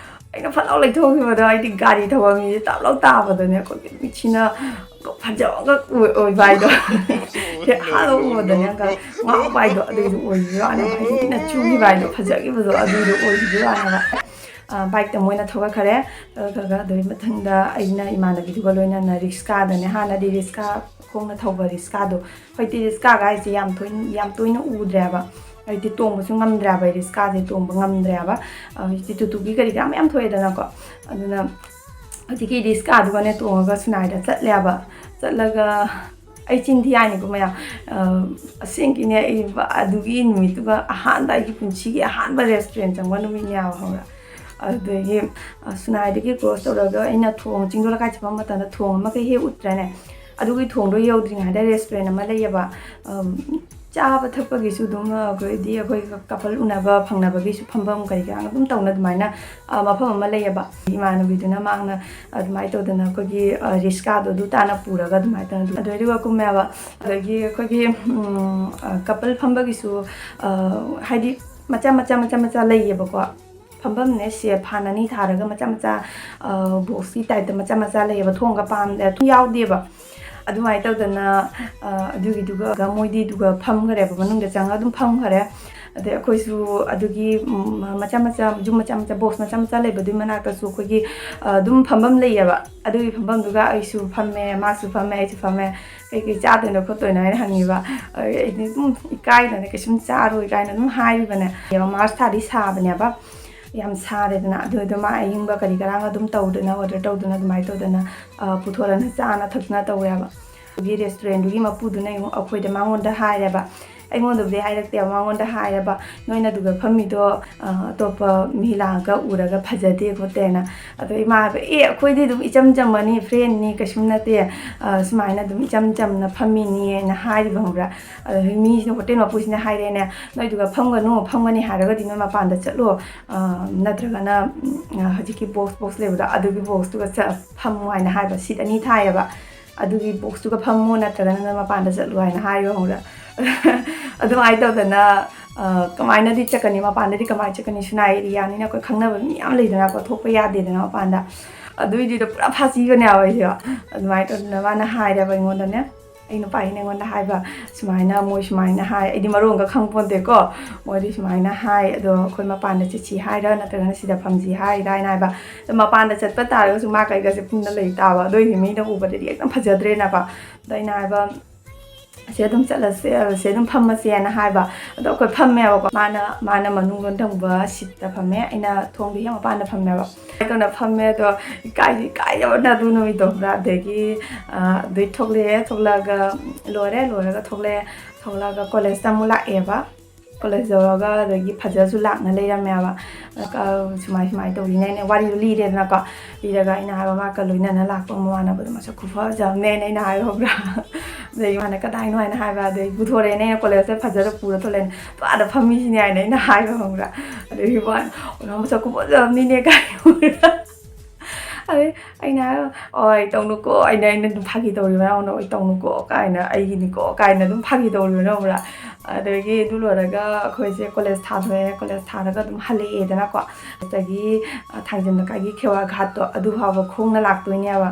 ꯑꯩꯅ ꯐꯠ ꯂꯥꯎ ꯂꯩꯊꯣꯛꯈꯤꯕꯗꯣ, ꯍꯥꯏꯗꯤ ꯒꯥꯔꯤ ꯊꯧꯕ ꯃꯤꯁꯦ ꯇꯥꯞ ꯂꯥꯎ ꯇꯥꯕꯗꯣ, ꯑꯩꯈꯣꯏꯒꯤ ꯃꯤꯠꯁꯤꯅ ꯐꯖꯕ ꯑꯃꯒ ꯑꯣꯏꯕ ꯍꯥꯏꯗꯣ꯫ ꯍꯦꯛ ꯑꯍꯥꯟꯕ ꯎꯕꯗꯅꯦ ꯑꯃꯒ ꯉꯥꯎꯕ ꯍꯥꯏꯗꯣ ꯑꯗꯨꯏꯗꯣ ꯑꯣꯏꯈꯤꯕ ꯋꯥꯅꯦꯕ꯫ ꯍꯥꯏꯗꯤ ꯃꯤꯠꯅ ꯆꯨꯈꯤꯕ ꯍꯥꯏꯗꯣ, ꯐꯖꯈꯤꯕꯗꯣ ꯑꯗꯨꯏꯗꯣ ꯑꯣꯏꯈꯤꯕ ꯋꯥꯅꯦꯕ꯫ ꯕꯥꯏꯛꯇ ꯃꯣꯏꯅ ꯊꯧꯒꯠꯈꯔꯦ꯫ ꯊꯧꯒꯠꯈ꯭ꯔꯒ ꯑꯗꯨꯒꯤ ꯃꯊꯪꯗ ꯑꯩꯅ ꯏꯃꯥꯟꯅꯕꯤꯗꯨꯒ ꯂꯣꯏꯅꯅ ꯔꯤꯛꯁꯀꯥꯗꯅꯦ, ꯍꯥꯟꯅꯗꯤ ꯔꯤꯛꯁꯀꯥ, ꯈꯣꯡꯅ ꯊꯧꯕ ꯔꯤꯛꯁꯀꯥꯗꯣ, ꯍꯧꯖꯤꯛꯇꯤ ꯔꯤꯛꯁꯀꯥꯒ ꯍꯥꯏꯁꯦ ꯌꯥꯝ ꯇꯣꯏꯅ, ꯌꯥꯝ ꯇꯣꯏꯅ ꯎꯗ꯭ꯔꯦꯕ꯫ ꯍꯧꯖꯤꯛꯇꯤ ꯇꯣꯡꯕꯁꯨ ꯉꯝꯗ꯭ꯔꯦꯕ, ꯑꯩ ꯔꯤꯛꯁꯀꯥꯁꯦ ꯇꯣꯡꯕ ꯉꯝꯗ꯭ꯔꯦꯕ꯫ ꯍꯧꯖꯤꯛꯇꯤ ꯇꯨꯇꯨꯒꯤ ꯀꯔꯤ ꯀꯔꯥ ꯃꯌꯥꯝ ꯊꯣꯛꯑꯦꯗꯅꯀꯣ꯫ ꯑꯗꯨꯅ ꯍꯧꯖꯤꯛꯀꯤ ꯔꯤꯛꯁꯀꯥꯗꯨꯒꯅꯦ ꯇꯣꯡꯉꯒ ꯁꯨꯅꯥꯏꯗ ꯆꯠꯂꯦꯕ꯫ ꯆꯠꯂꯒ ꯑꯩ ꯆꯤꯟ ꯊꯤ ꯍꯥꯏꯅꯤꯀꯣ ꯃꯌꯥꯝ, ꯑ, ꯑꯁꯦꯡꯀꯤꯅꯦ, ꯑꯩ ꯑꯗꯨꯒꯤ ꯅꯨꯃꯤꯠꯇꯨꯒ ꯑꯍꯥꯟꯕ, ꯑꯩꯒꯤ ꯄꯨꯟꯁꯤꯒꯤ ꯑꯍꯥꯟꯕ ꯔꯦꯁꯇꯨꯔꯦꯟ ꯆꯪꯕ ꯅꯨꯃꯤꯠꯅꯦꯕ, ꯈꯪꯕ꯭ꯔꯥ? ꯑꯗꯨꯗꯒꯤ, ꯑ, ꯁꯨꯅꯥꯏꯗꯒꯤ ꯀ꯭ꯔꯣꯁ ꯇꯧꯔꯒ ꯑꯩꯅ ꯊꯣꯡ, ꯆꯤꯡꯗꯣ ꯂꯩꯀꯥꯏ ꯆꯠꯄ ꯃꯇꯝꯗ ꯊꯣꯡ ꯑꯃ ꯀꯩ ꯍꯦꯛ ꯎꯠꯇ꯭ꯔꯅꯦ? ꯑꯗꯨꯒꯤ ꯊꯣꯡꯗꯣ ꯌꯧꯗ꯭ꯔꯤꯉꯩꯗ ꯔꯦꯁꯇꯨꯔꯦꯟ ꯑꯃ ꯂꯩꯌꯦꯕ꯫ ꯑꯝ, ꯆꯥꯕ ꯊꯛꯄꯒꯤꯁꯨ ꯑꯗꯨꯝ, ꯑ, ꯑꯩꯈꯣꯏꯗꯤ ꯑꯩꯈꯣꯏ ꯀꯄꯜ ꯎꯅꯕ ꯐꯪꯅꯕꯒꯤꯁꯨ ꯐꯝꯐꯝ ꯀꯔꯤ ꯀꯔꯥ ꯑꯗꯨꯝ ꯇꯧꯅ ꯑꯗꯨꯃꯥꯏꯅ, ꯑ, ꯃꯐꯝ ꯑꯃ ꯂꯩꯌꯦꯕ꯫ ꯏꯃꯥꯟꯅꯕꯤꯗꯨꯅ ꯃꯥꯡꯅ ꯑꯗꯨꯃꯥꯏꯅ ꯇꯧꯗꯅ ꯑꯩꯈꯣꯏꯒꯤ, ꯑ, ꯔꯤꯛꯁꯀꯥꯗꯣ ꯑꯗꯨ ꯇꯥꯅ ꯄꯨꯔꯒ ꯑꯗꯨꯃꯥꯏꯅ ꯇꯧꯗꯅ ꯑꯗꯨꯗꯩꯗꯨꯒ ꯀꯨꯝꯃꯦꯕ꯫ ꯑꯗꯒꯤ ꯑꯩꯈꯣꯏꯒꯤ, ꯎꯝ, ꯑ, ꯀꯄꯜ ꯐꯝꯕꯒꯤꯁꯨ, ꯑ, ꯍꯥꯏꯗꯤ ꯃꯆꯥ ꯃꯆꯥ ꯃꯆꯥ ꯃꯆꯥ ꯂꯩꯌꯦꯕꯀꯣ꯫ ꯐꯝꯐꯝꯅꯦ ꯁꯦꯞ ꯐꯥꯟ ꯑꯅꯤ ꯊꯥꯔꯒ ꯃꯆꯥ ꯃꯆꯥ, ꯑ, ꯕꯣꯛꯁꯀꯤ ꯇꯥꯏꯞꯇ ꯃꯆꯥ ꯃꯆꯥ ꯂꯩꯌꯦꯕ꯫ ꯊꯣꯡꯒ ꯄꯥꯝꯗꯦ, ꯊꯣꯡ ꯌꯥꯎꯗꯦꯕ꯫ ꯑꯗꯨꯃꯥꯏꯅ ꯇꯧꯗꯅ, ꯑ, ꯑꯗꯨꯒꯤꯗꯨꯒ ꯃꯣꯏꯗꯤ ꯑꯗꯨꯒ ꯐꯝꯈ꯭ꯔꯦꯕ, ꯃꯅꯨꯡꯗ ꯆꯪꯉꯒ ꯑꯗꯨꯝ ꯐꯝꯈ꯭ꯔꯦ꯫ ꯑꯗꯩ ꯑꯩꯈꯣꯏꯁꯨ ꯑꯗꯨꯒꯤ, ꯎꯝ, ꯃꯆꯥ ꯃꯆꯥ, ꯌꯨꯝ ꯃꯆꯥ ꯃꯆꯥ, ꯕꯣꯛꯁ ꯃꯆꯥ ꯃꯆꯥ ꯂꯩꯕꯗꯨꯒꯤ ꯃꯅꯥꯛꯇꯁꯨ ꯑꯩꯈꯣꯏꯒꯤ, ꯑ, ꯑꯗꯨꯝ ꯐꯝꯐꯝ ꯂꯩꯌꯦꯕ꯫ ꯑꯗꯨꯒꯤ ꯐꯝꯐꯝꯗꯨꯒ ꯑꯩꯁꯨ ꯐꯝꯃꯦ, ꯃꯥꯁꯨ ꯐꯝꯃꯦ, ꯑꯩꯁꯨ ꯐꯝꯃꯦ꯫ "ꯀꯩꯀꯩ ꯆꯥꯗꯣꯏꯅꯣ ꯈꯣꯠꯇꯣꯏꯅꯣ?" ꯍꯥꯏꯅ ꯍꯪꯉꯤꯕ꯫ ꯑꯗꯩ ꯑꯩꯗꯤ ꯑꯗꯨꯝ ꯏꯀꯥꯏꯗꯅ ꯀꯩꯁꯨꯝ ꯆꯥꯔꯣꯏ ꯀꯥꯏꯅ ꯑꯗꯨꯝ ꯍꯥꯏꯔꯤꯕꯅꯦ꯫ ꯃꯥꯔꯁ ꯊꯥꯗꯤ ꯁꯥꯕꯅꯦꯕ, ꯌꯥꯝ ꯁꯥꯔꯦꯗꯅ꯫ ꯑꯗꯨꯗꯣ ꯃꯥ ꯑꯏꯪꯕ ꯀꯔꯤ ꯀꯔꯥꯡ ꯑꯗꯨꯝ ꯇꯧꯗꯅ, ꯑꯣꯔꯗꯔ ꯇꯧꯗꯅ ꯑꯗꯨꯃꯥꯏꯅ ꯇꯧꯗꯅ, ꯑ, ꯄꯨꯊꯣꯔꯛꯑꯅ ꯆꯥꯅ ꯊꯛꯇꯅ ꯇꯧꯋꯦꯕ꯫ ꯑꯗꯨꯒꯤ ꯔꯦꯁꯇꯨꯔꯦꯟꯗꯨꯒꯤ ꯃꯄꯨꯗꯨꯅ ꯑꯩꯉꯣꯟ-, ꯑꯩꯈꯣꯏꯗ, ꯃꯉꯣꯟꯗ ꯍꯥꯏꯔꯦꯕ꯫ ꯑꯩꯉꯣꯟꯗꯕꯨꯗꯤ ꯍꯥꯏꯔꯛꯇꯦꯕ, ꯃꯉꯣꯟꯗ ꯍꯥꯏꯔꯦꯕ, "ꯅꯣꯏꯅ ꯑꯗꯨꯒ ꯐꯝꯃꯤꯗꯣ, ꯑ, ꯑꯇꯣꯞꯄ ꯃꯤ ꯂꯥꯛꯑꯒ ꯎꯔꯒ ꯐꯖꯗꯦ ꯈꯣꯠꯇꯦꯅ"꯫ ꯑꯗꯣ ꯏꯃꯥ ꯍꯥꯏꯕ, "ꯑꯦ, ꯑꯩꯈꯣꯏꯗꯤ ꯑꯗꯨꯝ ꯏꯆꯝ ꯆꯝꯕꯅꯤ, ꯐ꯭ꯔꯦꯟꯅꯤ, ꯀꯩꯁꯨꯝ ꯅꯠꯇꯦ, ꯑ, ꯁꯨꯃꯥꯏꯅ ꯑꯗꯨꯝ ꯏꯆꯝ ꯆꯝꯅ ꯐꯝꯃꯤꯅꯤ" ꯍꯥꯏꯅ ꯍꯥꯏꯔꯤꯕ, ꯈꯪꯕ꯭ꯔꯥ? ꯑꯗ ꯃꯤꯁꯤꯅ, ꯍꯣꯇꯦꯜ ꯃꯄꯨꯁꯤꯅ ꯍꯥꯏꯔꯦꯅꯦ, "ꯅꯣꯏꯗꯨꯒ ꯐꯝꯒꯅꯨ, ꯐꯝꯒꯅꯤ ꯍꯥꯏꯔꯒꯗꯤ ꯅꯣꯏ ꯃꯄꯥꯟꯗ ꯆꯠꯂꯣ, ꯑ, ꯅꯠꯇ꯭ꯔꯒꯅ, ꯎꯝ, ꯍꯧꯖꯤꯛꯀꯤ ꯕꯣꯛꯁ, ꯕꯣꯛꯁ ꯂꯩꯕꯗꯣ, ꯑꯗꯨꯒꯤ ꯕꯣꯛꯁꯇꯨꯒ ꯆ-, ꯐꯝꯃꯣ" ꯍꯥꯏꯅ ꯍꯥꯏꯕ꯫ ꯁꯤꯠ ꯑꯅꯤ ꯊꯥꯏꯌꯦꯕ꯫ "ꯑꯗꯨꯒꯤ ꯕꯣꯛꯁꯇꯨꯒ ꯐꯝꯃꯣ, ꯅꯠꯇ꯭ꯔꯒꯅ ꯅꯣꯏ ꯃꯄꯥꯟꯗ ꯆꯠꯂꯣ" ꯍꯥꯏꯅ ꯍꯥꯏꯕ, ꯈꯪꯕ꯭ꯔꯥ? ꯑꯗꯨꯃꯥꯏꯅ ꯇꯧꯗꯅ, ꯑ, ꯀꯃꯥꯏꯅꯗꯤ ꯆꯠꯀꯅꯤ, ꯃꯄꯥꯟꯗꯗꯤ ꯀꯃꯥꯏꯅ ꯆꯠꯀꯅꯤ, ꯁꯨꯅꯥ ꯑꯦꯔꯤꯌꯥꯅꯤꯅ ꯑꯩꯈꯣꯏ ꯈꯪꯅꯕ ꯃꯤ ꯌꯥꯝ ꯂꯩꯗꯅꯀꯣ, ꯊꯣꯛꯄ ꯌꯥꯗꯦꯗꯅ ꯃꯄꯥꯟꯗ꯫ ꯑꯗꯨꯏꯗꯨꯗ ꯄꯨꯔꯥ ꯐꯥꯖꯤꯕꯅꯦꯕ ꯑꯩꯁꯦ꯫ ꯑꯗꯨꯃꯥꯏꯅ ꯇꯧꯗꯅ ꯃꯥꯅ ꯍꯥꯏꯔꯦꯕ ꯑꯩꯉꯣꯟꯗꯅꯦ, ꯑꯩ ꯅꯨꯄꯥꯁꯤꯅ ꯑꯩꯉꯣꯟꯗ ꯍꯥꯏꯕ, ꯁꯨꯃꯥꯏꯅ ꯃꯣꯏ ꯁꯨꯃꯥꯏꯅ ꯍꯥꯏ, ꯑꯩꯗꯤ ꯃꯔꯣꯟꯒ ꯈꯪꯄꯣꯟꯇꯦꯀꯣ꯫ ꯃꯣꯏꯗꯤ ꯁꯨꯃꯥꯏꯅ ꯍꯥꯏ, ꯑꯗꯣ ꯑꯩꯈꯣꯏ ꯃꯄꯥꯟꯗ ꯆꯠꯁꯤ ꯍꯥꯏꯔ ꯅꯠꯇ꯭ꯔꯒꯅ ꯁꯤꯗ ꯐꯝꯁꯤ ꯍꯥꯏꯔ ꯍꯥꯏꯅ ꯍꯥꯏꯕ꯫ ꯑꯗꯣ ꯃꯄꯥꯟꯗ ꯆꯠꯄ ꯇꯥꯔꯒꯁꯨ ꯃꯥ ꯀꯩꯒꯁꯦ ꯄꯨꯟꯅ ꯂꯩ ꯇꯥꯕ, ꯑꯗꯨ ꯑꯣꯏꯗꯤ ꯃꯤꯅ ꯎꯕꯗꯗꯤ ꯈꯤꯇꯪ ꯐꯖꯗ꯭ꯔꯦꯅꯀꯣ꯫ ꯑꯗꯣ ꯑꯩꯅ ꯍꯥꯏꯕ, "ꯁꯤ ꯑꯗꯨꯝ ꯆꯠꯂꯁꯦ, ꯁꯤ ꯑꯗꯨꯝ ꯐꯝꯃꯁꯦꯅ" ꯍꯥꯏꯕ꯫ ꯑꯗꯣ ꯑꯩꯈꯣꯏ ꯐꯝꯃꯦꯕꯀꯣ, ꯃꯥꯅ ꯃꯥꯅ ꯃꯅꯨꯡ ꯂꯣꯟꯊꯪꯕ ꯁꯤꯠꯇ ꯐꯝꯃꯦ, ꯑꯩꯅ ꯊꯣꯡꯗꯣ ꯍꯦꯛ ꯃꯄꯥꯟꯗ ꯐꯝꯃꯦꯕ꯫ ꯑꯗꯨꯅ ꯐꯝꯃꯦ, ꯑꯗꯣ ꯏꯀꯥꯏꯁꯨ ꯏꯀꯥꯏꯖꯕꯅ ꯑꯗꯨ ꯅꯨꯃꯤꯠꯇꯣ, ꯄꯨꯔꯥ꯫ ꯑꯗꯒꯤ ꯑ, ꯑꯗꯨꯏ ꯊꯣꯛꯂꯛꯑꯦ, ꯊꯣꯛꯂꯛꯑꯒ ꯂꯣꯏꯔꯦ, ꯂꯣꯏꯔꯒ ꯊꯣꯛꯂꯛꯑꯦ꯫ ꯊꯣꯛꯂꯛꯑꯒ ꯀꯣꯂꯦꯖꯇ ꯑꯃꯨꯛ ꯂꯥꯛꯑꯦꯕ꯫ ꯀꯣꯂꯦꯖ ꯌꯧꯔꯒ ꯑꯗꯒꯤ ꯐꯖꯁꯨ ꯂꯥꯛꯅ ꯂꯩꯔꯝꯃꯦꯕ꯫ ꯑꯗꯨꯒ ꯁꯨꯃꯥꯏ ꯁꯨꯃꯥꯏꯅ ꯇꯧꯔꯤꯅꯦꯅꯦ, ꯋꯥꯔꯤꯗꯣ ꯂꯤꯔꯦꯗꯅꯀꯣ꯫ ꯂꯤꯔꯒ ꯑꯩꯅ ꯍꯥꯏꯕ, "ꯃꯥꯒ ꯂꯣꯏꯅꯅ ꯂꯥꯛꯄ ꯃꯃꯥꯟꯅꯕꯗꯣ ꯃꯁꯛ ꯈꯨꯐꯖꯕꯅꯦꯅ" ꯑꯩꯅ ꯍꯥꯏꯕ, ꯈꯪꯕ꯭ꯔꯥ? ꯑꯗꯩ ꯃꯥꯅ, "ꯀꯗꯥꯏꯅꯣ?" ꯍꯥꯏꯅ ꯍꯥꯏꯕ꯫ ꯑꯗꯩ ꯄꯨꯊꯣꯔꯛꯑꯦꯅꯦ, ꯑꯩꯅ ꯀꯣꯂꯦꯖꯇ ꯐꯖꯔ ꯄꯨꯔ ꯊꯣꯛꯂꯛꯑꯦꯅꯦ꯫ "ꯇꯣ ꯑꯥꯗ ꯐꯝꯃꯤꯁꯤꯅꯦ" ꯍꯥꯏꯅ ꯑꯩꯅ ꯍꯥꯏꯕ, ꯈꯪꯕ꯭ꯔꯥ? ꯑꯗꯩ ꯃꯥꯅ, "ꯑꯣ, ꯅꯪ ꯃꯁꯛ ꯈꯨꯐꯖꯕꯅꯤꯅꯦ" ꯀꯥꯏ꯫ ꯑꯗꯩ ꯑꯩꯅ ꯍꯥꯏꯕ, "ꯑꯣꯏ, ꯇꯧꯅꯨꯀꯣ", ꯑꯩꯅ, ꯑꯩꯅ ꯑꯗꯨꯝ ꯐꯥꯒꯤ ꯇꯧꯔꯤꯕ, ꯅꯉꯣꯟꯗ, "ꯑꯣꯏ, ꯇꯧꯅꯨꯀꯣ" ꯀꯥꯏꯅ, "ꯑꯩꯒꯤꯅꯤꯀꯣ" ꯀꯥꯏꯅ ꯑꯗꯨꯝ ꯐꯥꯒꯤ ꯇꯧꯔꯤꯕ, ꯈꯪꯕ꯭ꯔꯥ? ꯑꯗꯒꯤ ꯑꯗꯨ ꯂꯣꯏꯔꯒ ꯑꯩꯈꯣꯏꯁꯦ ꯀꯣꯂꯦꯖ ꯊꯥꯗꯣꯛꯑꯦ, ꯀꯣꯂꯦꯖ ꯊꯥꯔꯒ ꯑꯗꯨꯝ ꯍꯜꯂꯛꯑꯦꯗꯅꯀꯣ꯫ ꯑꯗꯒꯤ, ꯑ, ꯊꯥꯡꯖꯤꯟ ꯂꯩꯀꯥꯏꯒꯤ ꯈꯦꯋꯥ ꯘꯥꯠꯇꯣ ꯑꯗꯨ ꯐꯥꯎꯕ ꯈꯣꯡꯅ ꯂꯥꯛꯇꯣꯏꯅꯦꯕ꯫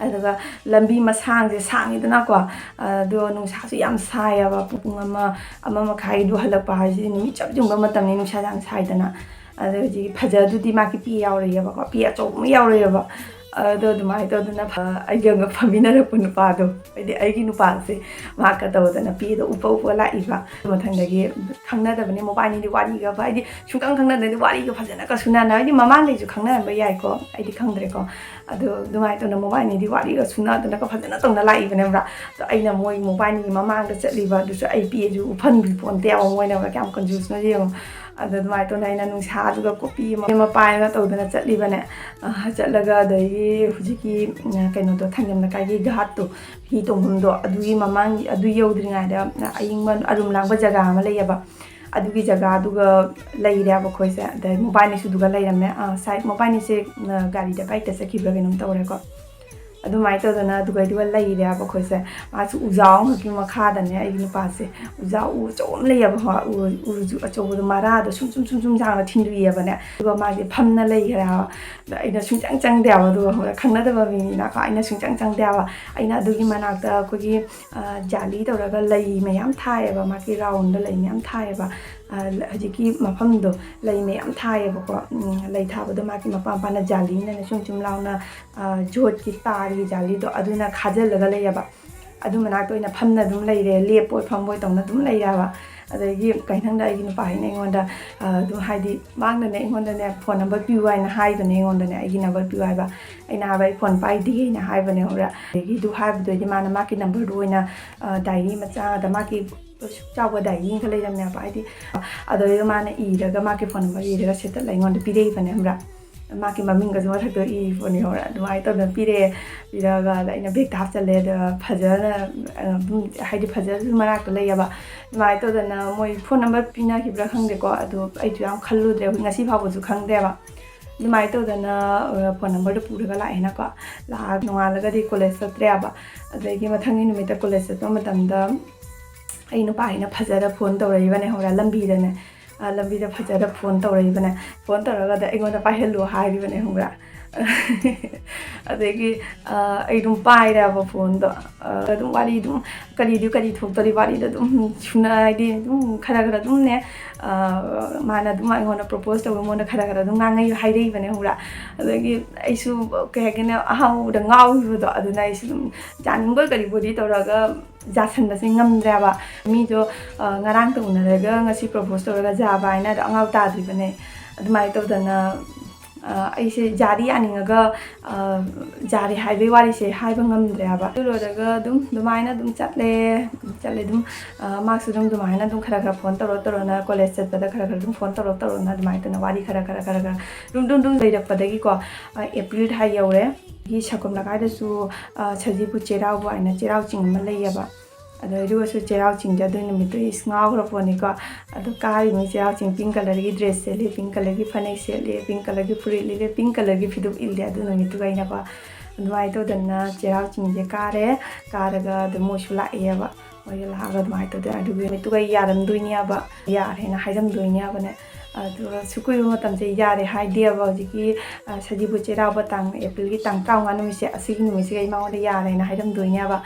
ꯑꯗꯨꯒ ꯂꯝꯕꯤ ꯃꯁꯥꯡꯁꯦ ꯁꯥꯡꯉꯤꯗꯅꯀꯣ, ꯑꯗꯣ ꯅꯨꯡꯁꯥꯁꯨ ꯌꯥꯝ ꯁꯥꯏꯌꯦꯕ꯫ ꯄꯨꯡ ꯑꯃ, ꯑꯃ ꯃꯈꯥꯏꯗꯨ ꯍꯜꯂꯛꯄ ꯍꯥꯏꯁꯤꯗꯤ ꯅꯨꯃꯤꯠ ꯆꯞ ꯌꯨꯡꯕ ꯃꯇꯝꯅꯤ, ꯅꯨꯡꯁꯥ ꯌꯥꯝ ꯁꯥꯏꯗꯅ꯫ ꯑꯗꯣ ꯍꯧꯖꯤꯛꯀꯤ ꯐꯖꯗꯨꯗꯤ ꯃꯥꯒꯤ ꯄꯤ ꯌꯥꯎꯔꯛꯑꯦꯕꯀꯣ, ꯄꯤ ꯑꯆꯧꯕ ꯑꯃ ꯌꯥꯎꯔꯛꯑꯦꯕ꯫ ꯑꯗꯣ ꯑꯗꯨꯃꯥꯏꯅ ꯇꯧꯗꯅ ꯐ-, ꯑꯩꯒ ꯐꯝꯃꯤꯟꯅꯔꯛꯄ ꯅꯨꯄꯥꯗꯣ, ꯍꯥꯏꯗꯤ ꯑꯩꯒꯤ ꯅꯨꯄꯥꯁꯦ, ꯃꯍꯥꯛꯀ ꯇꯧꯗꯅ ꯄꯤꯗꯣ ꯎꯞꯄ ꯎꯞꯄ ꯂꯥꯛꯏꯕ꯫ ꯃꯊꯪꯗꯒꯤ ꯈꯪꯅꯗꯕꯅꯤ, ꯃꯕꯥꯅꯤꯗꯤ ꯋꯥꯔꯤꯒ ꯐ-, ꯍꯥꯏꯗꯤ ꯁꯨꯡꯈꯪ ꯈꯪꯅꯗꯕꯅꯤ, ꯋꯥꯔꯤꯒ ꯐꯖꯅꯒ ꯁꯨꯅꯅ, ꯍꯥꯏꯗꯤ ꯃꯃꯥꯡꯗꯩꯁꯨ ꯈꯪꯅꯔꯝꯕ ꯌꯥꯏꯀꯣ, ꯑꯩꯗꯤ ꯈꯪꯗ꯭ꯔꯦꯀꯣ꯫ ꯑꯗꯣ ꯑꯗꯨꯃꯥꯏꯅ ꯇꯧꯅ ꯃꯕꯥꯅꯤꯗꯤ ꯋꯥꯔꯤꯒ ꯁꯨꯅꯗꯅꯒ ꯐꯖꯅ ꯇꯧꯅ ꯂꯥꯛꯏꯕꯅꯦꯕ꯫ ꯑꯗꯣ ꯑꯩꯅ ꯃꯣꯏ ꯃꯕꯥꯅꯤꯒꯤ ꯃꯃꯥꯡꯗ ꯆꯠꯂꯤꯕ ꯑꯗꯨꯁꯨ ꯑꯩ ꯄꯤꯁꯨ ꯎꯐꯟꯕꯤ ꯄꯣꯟꯇꯦꯕ, ꯃꯣꯏꯅꯒ ꯀꯌꯥꯝ ꯀꯟꯖꯨꯁꯅꯣ ꯌꯦꯡꯉꯣ꯫ ꯑꯗꯣ ꯑꯗꯨꯃꯥꯏꯅ ꯇꯧꯅ ꯑꯩꯅ ꯅꯨꯡꯁꯥꯗꯨꯒ ꯀꯣꯄꯤ ꯑꯃ, ꯑꯃ ꯄꯥꯏꯔꯒ ꯇꯧꯗꯅ ꯆꯠꯂꯤꯕꯅꯦ꯫ ꯑ, ꯆꯠꯂꯒ ꯑꯗꯒꯤ ꯍꯧꯖꯤꯛꯀꯤ, ꯑ, ꯀꯩꯅꯣꯗꯣ, ꯊꯥꯡꯖꯝ ꯂꯩꯀꯥꯏꯒꯤ ꯘꯥꯠꯇꯣ, ꯍꯤ ꯇꯣꯡꯐꯝꯗꯣ, ꯑꯗꯨꯒꯤ ꯃꯃꯥꯡ, ꯑꯗꯨ ꯌꯧꯗ꯭ꯔꯤꯉꯩꯗ ꯑꯏꯪꯕ ꯑꯔꯨꯝ ꯂꯥꯡꯕ ꯖꯒꯥ ꯑꯃ ꯂꯩꯌꯦꯕ꯫ ꯑꯗꯨꯒꯤ ꯖꯒꯥꯗꯨꯒ ꯂꯩꯔꯦꯕ ꯑꯩꯈꯣꯏꯁꯦ꯫ ꯑꯗꯩ ꯃꯣꯕꯥꯏꯅꯤꯁꯨ ꯑꯗꯨꯒ ꯂꯩꯔꯝꯃꯦ꯫ ꯑ, ꯁꯥꯏꯠ ꯃꯣꯕꯥꯏꯅꯤꯁꯦ, ꯑ, ꯒꯥꯔꯤꯗ ꯕꯥꯏꯛꯇ ꯆꯠꯈꯤꯕ꯭ꯔꯥ ꯀꯩꯅꯣꯝ ꯇꯧꯔꯦꯀꯣ꯫ ꯑꯗꯨꯃꯥꯏꯅ ꯇꯧꯗꯅ ꯑꯗꯨꯒꯩꯗꯨꯒ ꯂꯩꯔꯦꯕ ꯑꯩꯈꯣꯏꯁꯦ꯫ ꯃꯥꯁꯨ ꯎꯖꯥꯎ ꯑꯃꯈꯛꯀꯤ ꯃꯈꯥꯗꯅꯦ ꯑꯩꯒꯤ ꯅꯨꯄꯥꯁꯦ꯫ ꯎꯖꯥꯎ ꯎ ꯑꯆꯧꯕ ꯑꯃ ꯂꯩꯌꯦꯕ, ꯍꯣ, ꯎ, ꯎꯁꯨ ꯑꯆꯧꯕꯗꯣ ꯃꯔꯥꯗꯣ ꯁꯨꯝ ꯁꯨꯝ ꯁꯨꯝ ꯁꯨꯝ ꯁꯥꯡꯅ ꯊꯤꯟꯗꯣꯛꯑꯦꯕꯅꯦ꯫ ꯑꯗꯨꯒ ꯃꯥꯁꯦ ꯐꯝꯅ ꯂꯩꯈ꯭ꯔꯦ ꯍꯥꯏꯕ꯫ ꯑꯗ ꯑꯩꯅ ꯁꯨꯡꯆꯪ ꯆꯪꯗꯦ ꯍꯥꯏꯕ꯫ ꯑꯗꯨꯒ ꯈꯪꯅꯗꯕ ꯃꯤꯅꯤꯅꯀꯣ, ꯑꯩꯅ ꯁꯨꯡꯆꯪ ꯆꯪꯗꯦ ꯍꯥꯏꯕ꯫ ꯑꯩꯅ ꯑꯗꯨꯒꯤ ꯃꯅꯥꯛꯇ ꯑꯩꯈꯣꯏꯒꯤ, ꯑ, ꯖꯥꯂꯤ ꯇꯧꯔꯒ ꯂꯩ ꯃꯌꯥꯝ ꯊꯥꯏꯌꯦꯕ, ꯃꯥꯒꯤ ꯔꯥꯎꯟꯗ ꯂꯩ ꯃꯌꯥꯝ ꯊꯥꯏꯌꯦꯕ꯫ ꯑ, ꯍꯧꯖꯤꯛꯀꯤ ꯃꯐꯝꯗꯣ ꯂꯩ ꯃꯌꯥꯝ ꯊꯥꯏꯌꯦꯕꯀꯣ꯫ ꯎꯝ, ꯂꯩ ꯊꯥꯕꯗꯣ ꯃꯥꯒꯤ ꯃꯄꯥ ꯃꯄꯥꯅ ꯖꯥꯂꯤꯅꯅꯦ ꯁꯨꯝ ꯁꯨꯝ ꯂꯥꯎꯅ, ꯑ, ꯖꯣꯠꯀꯤ ꯇꯥꯔꯒꯤ ꯖꯥꯂꯤꯗꯣ ꯑꯗꯨꯅ ꯈꯥꯖꯤꯜꯂꯒ ꯂꯩꯌꯦꯕ꯫ ꯑꯗꯨ ꯃꯅꯥꯛꯇ ꯑꯣꯏꯅ ꯐꯝꯅ ꯑꯗꯨꯝ ꯂꯩꯔꯦ, ꯂꯦꯞꯄꯣꯏ ꯐꯝꯕꯣꯏ ꯇꯧꯅ ꯑꯗꯨꯝ ꯂꯩꯔꯦꯕ꯫ ꯑꯗꯒꯤ ꯀꯩꯊꯪꯗ ꯑꯩꯒꯤ ꯅꯨꯄꯥꯁꯤꯅ ꯑꯩꯉꯣꯟꯗ, ꯑ, ꯑꯗꯨꯝ ꯍꯥꯏꯗꯤ ꯃꯥꯡꯗꯅꯦ ꯑꯩꯉꯣꯟꯗꯅꯦ ꯐꯣꯟ ꯅꯝꯕꯔ ꯄꯤꯌꯨ ꯍꯥꯏꯅ ꯍꯥꯏꯕꯅꯦ ꯑꯩꯉꯣꯟꯗꯅꯦ, ꯑꯩꯒꯤ ꯅꯝꯕꯔ ꯄꯤꯌꯨ ꯍꯥꯏꯕ꯫ ꯑꯩꯅ ꯍꯥꯏꯕ ꯑꯩ ꯐꯣꯟ ꯄꯥꯏꯗꯦ ꯍꯥꯏꯅ ꯍꯥꯏꯕꯅꯦ, ꯈꯪꯕ꯭ꯔꯥ? ꯑꯗꯒꯤ ꯑꯗꯨ ꯍꯥꯏꯕꯗꯨꯗꯤ ꯃꯥꯅ ꯃꯥꯒꯤ ꯅꯝꯕꯔꯗꯨ ꯑꯣꯏꯅ, ꯑ, ꯗꯥꯏꯔꯤ ꯃꯆꯥ ꯑꯃꯗ ꯃꯥꯒꯤ ꯁꯨꯛ ꯆꯥꯎꯕ ꯗꯥꯏꯔꯤ ꯑꯃꯈꯛ ꯂꯩꯔꯝꯃꯦꯕ, ꯍꯥꯏꯗꯤ ꯑꯗꯨꯗꯩꯗ ꯃꯥꯅ ꯏꯔꯒ ꯃꯥꯒꯤ ꯐꯣꯟ ꯅꯝꯕꯔ ꯏꯔꯒ ꯁꯦꯠꯇꯠꯂ ꯑꯩꯉꯣꯟꯗ ꯄꯤꯔꯛꯏꯕꯅꯦ, ꯈꯪꯕ꯭ꯔꯥ? ꯃꯥꯒꯤ ꯃꯃꯤꯡꯒꯁꯨ ꯃꯊꯛꯇ ꯏꯔꯤꯕꯅꯦ, ꯈꯪꯕ꯭ꯔꯥ? ꯑꯗꯨꯃꯥꯏꯅ ꯇꯧꯗꯅ ꯄꯤꯔꯛꯑꯦ꯫ ꯄꯤꯔꯛꯑꯒ ꯑꯗ ꯑꯩꯅ ꯕꯦꯛꯇ ꯍꯥꯞꯆꯜꯂꯦ꯫ ꯑꯗ ꯐꯖꯅ, ꯑ, ꯑꯗꯨꯝ ꯍꯥꯏꯗꯤ ꯐꯖꯅꯁꯨ ꯃꯅꯥꯛꯇ ꯂꯩꯌꯦꯕ꯫ ꯑꯗꯨꯃꯥꯏꯅ ꯇꯧꯗꯅ ꯃꯣꯏ ꯐꯣꯟ ꯅꯝꯕꯔ ꯄꯤꯅꯈꯤꯕ꯭ꯔꯥ ꯈꯪꯗꯦꯀꯣ, ꯑꯗꯣ ꯑꯩꯁꯨ ꯌꯥꯝ ꯈꯜꯂꯨꯗ꯭ꯔꯦ, ꯉꯁꯤ ꯐꯥꯎꯕꯁꯨ ꯈꯪꯗꯦꯕ꯫ ꯑꯗꯨꯃꯥꯏꯅ ꯇꯧꯗꯅ, ꯑ, ꯐꯣꯟ ꯅꯝꯕꯔꯗꯣ ꯄꯨꯔꯒ ꯂꯥꯛꯑꯦꯅꯀꯣ꯫ ꯂꯥꯛꯑꯒ ꯅꯣꯡꯉꯥꯜꯂꯒꯗꯤ ꯀꯣꯂꯦꯖ ꯆꯠꯇ꯭ꯔꯦꯕ꯫ ꯑꯗꯒꯤ ꯃꯊꯪꯒꯤ ꯅꯨꯃꯤꯠꯇ ꯀꯣꯂꯦꯖ ꯆꯠꯄ ꯃꯇꯝꯗ ꯑꯩ ꯅꯨꯄꯥ ꯑꯩꯅ ꯐꯖꯔ ꯐꯣꯟ ꯇꯧꯔꯛꯏꯕꯅꯦ, ꯈꯪꯕ꯭ꯔꯥ? ꯂꯝꯕꯤꯗꯅꯦ, ꯑ, ꯂꯝꯕꯤꯗ ꯐꯖꯔ ꯐꯣꯟ ꯇꯧꯔꯛꯏꯕꯅꯦ꯫ ꯐꯣꯟ ꯇꯧꯔꯒ ꯑꯗ ꯑꯩꯉꯣꯟꯗ ꯄꯥꯏꯍꯜꯂꯨ ꯍꯥꯏꯔꯤꯕꯅꯦ, ꯈꯪꯕ꯭ꯔꯥ? ꯑꯗꯒꯤ, ꯑ, ꯑꯩ ꯑꯗꯨꯝ ꯄꯥꯏꯔꯦꯕ ꯐꯣꯟꯗꯣ꯫ ꯑ, ꯑꯗꯨꯝ ꯋꯥꯔꯤ ꯑꯗꯨꯝ ꯀꯔꯤꯗꯤ ꯀꯔꯤ ꯊꯣꯛꯇꯣꯔꯤ ꯋꯥꯔꯤꯗꯣ ꯑꯗꯨꯝ ꯁꯨꯅ ꯍꯥꯏꯗꯤ ꯑꯗꯨꯝ ꯈꯔ ꯈꯔ ꯑꯗꯨꯝꯅꯦ, ꯑ, ꯃꯥꯅ ꯑꯗꯨꯝ ꯑꯩꯉꯣꯟꯗ ꯄ꯭ꯔꯣꯄꯣꯁ ꯇꯧꯕ ꯃꯉꯣꯟꯗ ꯈꯔ ꯈꯔ ꯑꯗꯨꯝ ꯉꯥꯡꯉꯩ ꯍꯥꯏꯔꯛꯏꯕꯅꯦ, ꯈꯪꯕ꯭ꯔꯥ? ꯑꯗꯒꯤ ꯑꯩꯁꯨ ꯀꯩ ꯍꯥꯏꯒꯦꯅꯦ, ꯑꯍꯥꯎꯕꯗ ꯉꯥꯎꯈꯤꯕꯗꯣ, ꯑꯗꯨꯅ ꯑꯩꯁꯨ ꯑꯗꯨꯝ ꯌꯥꯅꯤꯡꯕꯣꯏ ꯀꯔꯤꯕꯣꯏꯗꯤ ꯇꯧꯔꯒ ꯌꯥꯁꯟꯕꯁꯦ ꯉꯝꯗ꯭ꯔꯦꯕ꯫ ꯃꯤꯗꯣ, ꯑ, ꯉꯔꯥꯡꯇ ꯎꯅꯔꯒ ꯉꯁꯤ ꯄ꯭ꯔꯣꯄꯣꯁ ꯇꯧꯔꯒ ꯌꯥꯕ ꯍꯥꯏꯅ ꯑꯗꯣ ꯑꯉꯥꯎ ꯇꯥꯗ꯭ꯔꯤꯕꯅꯦ꯫ ꯑꯗꯨꯃꯥꯏꯅ ꯇꯧꯗꯅ, ꯑ, ꯑꯩꯁꯦ ꯌꯥꯗꯤ ꯌꯥꯅꯤꯡꯉꯒ, ꯑ, ꯌꯥꯔꯦ ꯍꯥꯏꯕꯒꯤ ꯋꯥꯔꯤꯁꯦ ꯍꯥꯏꯕ ꯉꯝꯗ꯭ꯔꯦꯕ꯫ ꯑꯗꯨ ꯂꯣꯏꯔꯒ ꯑꯗꯨꯝ ꯑꯗꯨꯃꯥꯏꯅ ꯑꯗꯨꯝ ꯆꯠꯂꯦ, ꯆꯠꯂꯦ ꯑꯗꯨꯝ, ꯑ, ꯃꯥꯁꯨ ꯑꯗꯨꯝ ꯑꯗꯨꯃꯥꯏꯅ ꯑꯗꯨꯝ ꯈꯔ ꯈꯔ ꯐꯣꯟ ꯇꯧꯔ ꯇꯧꯔꯅ, ꯀꯣꯂꯦꯖ ꯆꯠꯄꯗ ꯈꯔ ꯈꯔ ꯑꯗꯨꯝ ꯐꯣꯟ ꯇꯧꯔ ꯇꯧꯔꯅ ꯑꯗꯨꯃꯥꯏꯅ ꯇꯧꯅ ꯋꯥꯔꯤ ꯈꯔ ꯈꯔ ꯈꯔ ꯈꯔ ꯑꯗꯨꯝ ꯑꯗꯨꯝ ꯑꯗꯨꯝ ꯂꯩꯔꯛꯄꯗꯒꯤꯀꯣ, ꯑ, ꯑꯦꯄ꯭ꯔꯤꯜ ꯊꯥ ꯌꯧꯔꯦ꯫ ꯑꯩꯒꯤ ꯁꯒꯣꯝ ꯂꯩꯀꯥꯏꯗꯁꯨ, ꯑ, ꯁꯖꯤꯕꯨ ꯆꯩꯔꯥꯎꯕ ꯍꯥꯏꯅ ꯆꯩꯔꯥꯎ ꯆꯤꯡ ꯑꯃ ꯂꯩꯌꯦꯕ꯫ ꯑꯗꯣ ꯑꯗꯨꯒꯁꯨ ꯆꯩꯔꯥꯎ ꯆꯤꯡꯁꯦ ꯑꯗꯨ ꯅꯨꯃꯤꯠꯇꯨ ꯑꯩ ꯏꯁ ꯉꯥꯎꯈ꯭ꯔ ꯄꯣꯠꯅꯤꯀꯣ꯫ ꯑꯗꯣ ꯀꯥꯔꯤꯉꯩ ꯆꯩꯔꯥꯎ ꯆꯤꯡ pink colourꯒꯤ dress ꯁꯦꯠꯂꯦ, pink colourꯒꯤ ꯐꯅꯦꯛ ꯁꯦꯠꯂꯦ, pink colourꯒꯤ ꯐꯨꯔꯤꯠ ꯂꯤꯠꯂꯦ, pink colourꯒꯤ ꯐꯤꯗꯨꯛ ꯏꯜꯂꯦ ꯑꯗꯨ ꯅꯨꯃꯤꯠꯇꯨꯒ ꯑꯩꯅꯀꯣ꯫ ꯑꯗꯨꯃꯥꯏꯅ ꯇꯧꯗꯅ ꯆꯩꯔꯥꯎ ꯆꯤꯡꯁꯦ ꯀꯥꯔꯦ꯫ ꯀꯥꯔꯒ ꯑꯗꯨꯝ ꯃꯣꯏꯁꯨ ꯂꯥꯛꯑꯦꯕ꯫ ꯃꯣꯏꯒ ꯂꯥꯛꯑꯒ ꯑꯗꯨꯃꯥꯏꯅ ꯇꯧꯗꯅ ꯑꯗꯨꯒꯤ ꯅꯨꯃꯤꯠꯇꯨꯒ ꯌꯥꯔꯝꯗꯣꯏꯅꯦꯕ, ꯌꯥꯔꯦꯅ ꯍꯥꯏꯔꯝꯗꯣꯏꯅꯦꯕꯅꯦ꯫ ꯑꯗꯨꯒ ꯁꯨꯛ ꯀꯨꯏꯕ ꯃꯇꯝꯁꯦ ꯌꯥꯔꯦ ꯍꯥꯏꯗꯦꯕ꯫ ꯍꯧꯖꯤꯛꯀꯤ, ꯑ, ꯁꯖꯤꯕꯨ ꯆꯩꯔꯥꯎꯕ ꯇꯥꯡ, ꯑꯦꯄ꯭ꯔꯤꯜꯒꯤ ꯇꯥꯡ ꯇꯔꯥꯃꯉꯥ ꯅꯨꯃꯤꯠꯁꯦ, ꯑꯁꯤꯒꯤ ꯅꯨꯃꯤꯠꯁꯤꯒ ꯑꯩ ꯃꯉꯣꯟꯗ ꯌꯥꯔꯦꯅ ꯍꯥꯏꯔꯝꯗꯣꯏꯅꯦꯕ꯫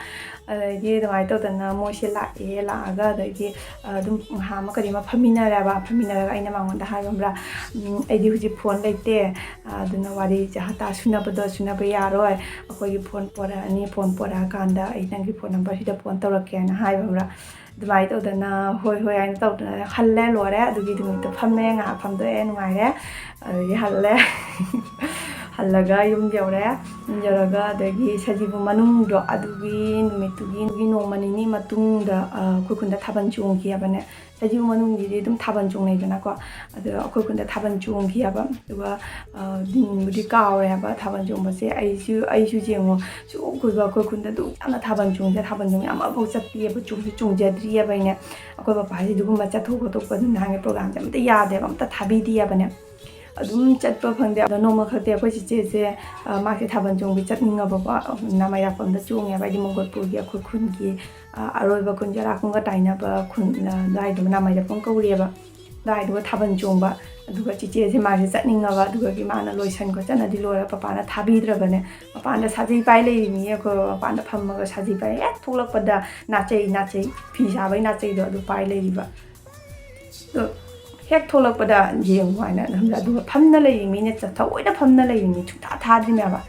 ꯑꯗꯒꯤ ꯑꯗꯨꯃꯥꯏꯅ ꯇꯧꯗꯅ ꯃꯣꯏꯁꯦ ꯂꯥꯛꯑꯦ꯫ ꯂꯥꯛꯑꯒ ꯑꯗꯒꯤ, ꯑ, ꯑꯗꯨꯝ ꯉꯥꯏꯍꯥꯛ ꯑꯃ ꯀꯔꯤ ꯑꯃ ꯐꯝꯃꯤꯟꯅꯔꯦꯕ꯫ ꯐꯝꯃꯤꯟꯅꯔꯒ ꯑꯩꯅ ꯃꯉꯣꯟꯗ ꯍꯥꯏꯕ ꯈꯪꯕ꯭ꯔꯥ, "ꯎꯝ, ꯑꯩꯗꯤ ꯍꯧꯖꯤꯛ ꯐꯣꯟ ꯂꯩꯇꯦ, ꯑ, ꯑꯗꯨꯅ ꯋꯥꯔꯤꯁꯦ ꯍꯇꯥ ꯁꯨꯅꯕꯗꯣ ꯁꯨꯅꯕ ꯌꯥꯔꯣꯏ, ꯑꯩꯈꯣꯏꯒꯤ ꯐꯣꯟ ꯄꯣꯔꯛꯑꯅꯤ, ꯐꯣꯟ ꯄꯣꯔꯛꯑꯀꯥꯟꯗ ꯑꯩ ꯅꯪꯒꯤ ꯐꯣꯟ ꯅꯝꯕꯔꯁꯤꯗ ꯐꯣꯟ ꯇꯧꯔꯛꯀꯦꯅ" ꯍꯥꯏꯕ ꯈꯪꯕ꯭ꯔꯥ꯫ ꯑꯗꯨꯃꯥꯏꯅ ꯇꯧꯗꯅ ꯍꯣꯏ ꯍꯣꯏ ꯍꯥꯏꯅ ꯇꯧꯗꯅ ꯍꯜꯂꯦ꯫ ꯂꯣꯏꯔꯦ꯫ ꯑꯗꯨꯒꯤ ꯅꯨꯃꯤꯠꯇꯣ ꯐꯝꯃꯦ, ꯉꯥꯏꯍꯥꯛ ꯐꯝꯗꯣꯛꯑꯦ, ꯅꯨꯡꯉꯥꯏꯔꯦ꯫ ꯑꯗꯒꯤ ꯍꯜꯂꯦ꯫ ꯍꯜꯂꯒ ꯌꯨꯝ ꯌꯧꯔꯦ꯫ ꯌꯨꯝ ꯌꯧꯔꯒ ꯑꯗꯒꯤ ꯁꯖꯤꯕꯨ ꯃꯅꯨꯡꯗꯣ, ꯑꯗꯨꯒꯤ ꯅꯨꯃꯤꯠꯇꯨꯒꯤ ꯅꯣꯡꯃ ꯅꯤꯅꯤ ꯃꯇꯨꯡꯗ, ꯑ, ꯑꯩꯈꯣꯏ ꯈꯨꯟꯗ ꯊꯥꯕꯜ ꯆꯣꯡꯈꯤꯑꯕꯅꯦ꯫ ꯁꯖꯤꯕꯨ ꯃꯅꯨꯡꯒꯤꯗꯤ ꯑꯗꯨꯝ ꯊꯥꯕꯜ ꯆꯣꯡꯅꯩꯗꯅꯀꯣ꯫ ꯑꯗꯣ ꯑꯩꯈꯣꯏ ꯈꯨꯟꯗ ꯊꯥꯕꯜ ꯆꯣꯡꯈꯤꯑꯕ꯫ ꯑꯗꯨꯒ, ꯑ, ꯗꯤꯟꯕꯨꯗꯤ ꯀꯥꯎꯔꯦ ꯍꯥꯏꯕ ꯊꯥꯕꯜ ꯆꯣꯡꯕꯁꯦ꯫ ꯑꯩꯁꯨ, ꯑꯩꯁꯨ ꯌꯦꯡꯉꯣ, ꯁꯨꯛ ꯀꯨꯏꯕ ꯑꯩꯈꯣꯏ ꯈꯨꯟꯗ ꯑꯗꯨꯛ ꯌꯥꯝꯅ ꯊꯥꯕꯜ ꯆꯣꯡꯁꯦ, ꯊꯥꯕꯜ ꯆꯣꯡꯕ ꯑꯃꯐꯥꯎ ꯆꯠꯇꯦꯕ, ꯆꯣꯡꯁꯨ ꯆꯣꯡꯖꯗ꯭ꯔꯤꯑꯕ ꯑꯩꯅ꯫ ꯑꯩꯈꯣꯏ ꯄꯄꯥꯁꯤ ꯑꯗꯨꯒꯨꯝꯕ ꯆꯠꯊꯣꯛ ꯈꯣꯠꯇꯣꯛꯄ ꯅꯍꯥꯟꯒꯤ ꯄ꯭ꯔꯣꯒ꯭ꯔꯥꯝꯁꯦ ꯑꯝꯇ ꯌꯥꯗꯦꯕ, ꯑꯝꯇ ꯊꯥꯕꯤꯗꯦꯕꯅꯦ꯫ ꯑꯗꯨꯝ ꯆꯠꯄ ꯐꯪꯗꯦ꯫ ꯑꯗꯣ ꯅꯣꯡꯃ ꯈꯛꯇꯤ ꯑꯩꯈꯣꯏ ꯆꯤꯆꯦꯁꯦ, ꯑ, ꯃꯥꯁꯦ ꯊꯥꯕꯜ ꯆꯣꯡꯕ ꯆꯠꯅꯤꯡꯉꯕꯀꯣ, ꯅꯥꯃꯩꯔꯥꯛꯄꯝꯗ ꯆꯣꯡꯉꯦꯕ꯫ ꯍꯥꯏꯗꯤ ꯃꯣꯡꯒꯣꯜꯄꯨꯔꯒꯤ ꯑꯩꯈꯣꯏ ꯈꯨꯟꯒꯤ, ꯑ, ꯑꯔꯣꯏꯕ ꯈꯨꯟ, ꯌꯦꯔꯥꯛ ꯈꯨꯟꯒ ꯇꯥꯏꯅꯕ ꯈꯨꯟ, ꯑ, ꯑꯗꯨꯋꯥꯏꯗꯨ ꯅꯥꯃꯩꯔꯥꯛꯄꯝ ꯀꯧꯔꯤꯑꯕ꯫ ꯑꯗꯨꯋꯥꯏꯗꯨꯒ ꯊꯥꯕꯜ ꯆꯣꯡꯕ꯫ ꯑꯗꯨꯒ ꯆꯤꯆꯦꯁꯦ ꯃꯥꯁꯦ ꯆꯠꯅꯤꯡꯉꯕ꯫ ꯑꯗꯨꯒꯗꯤ ꯃꯥꯅ ꯂꯣꯏꯁꯟ ꯈꯣꯠꯆꯟꯅꯗꯤ ꯂꯣꯏꯔꯒ ꯄꯄꯥꯅ ꯊꯥꯕꯤꯗ꯭ꯔꯕꯅꯦ꯫ ꯃꯄꯥꯟꯗ ꯁꯥꯖꯩ ꯄꯥꯏ ꯂꯩꯔꯤꯅꯤ꯫ ꯑꯩꯈꯣꯏ ꯃꯄꯥꯟꯗ ꯐꯝꯃꯒ ꯁꯥꯖꯩ ꯄꯥꯏ ꯍꯦꯛ ꯊꯣꯛꯂꯛꯄꯗ ꯅꯥꯆꯩ, ꯅꯥꯆꯩ, ꯐꯤ ꯁꯥꯕꯒꯤ ꯅꯥꯆꯩꯗꯣ ꯑꯗꯨ ꯄꯥꯏ ꯂꯩꯔꯤꯕ꯫ ꯑꯗꯣ ꯍꯦꯛ ꯊꯣꯛꯂꯛꯄꯗ ꯌꯦꯡꯉꯨ ꯍꯥꯏꯅ ꯑꯗꯨꯝ, ꯑꯗꯨꯒ ꯐꯝꯅ ꯂꯩꯔꯤ ꯃꯤꯅ ꯆ-, ꯊꯑꯣꯏꯅ ꯐꯝꯅ ꯂꯩꯔꯤ ꯃꯤ ꯁꯨꯡꯊꯥ ꯊꯥꯗ꯭ꯔꯤꯅꯦꯕ꯫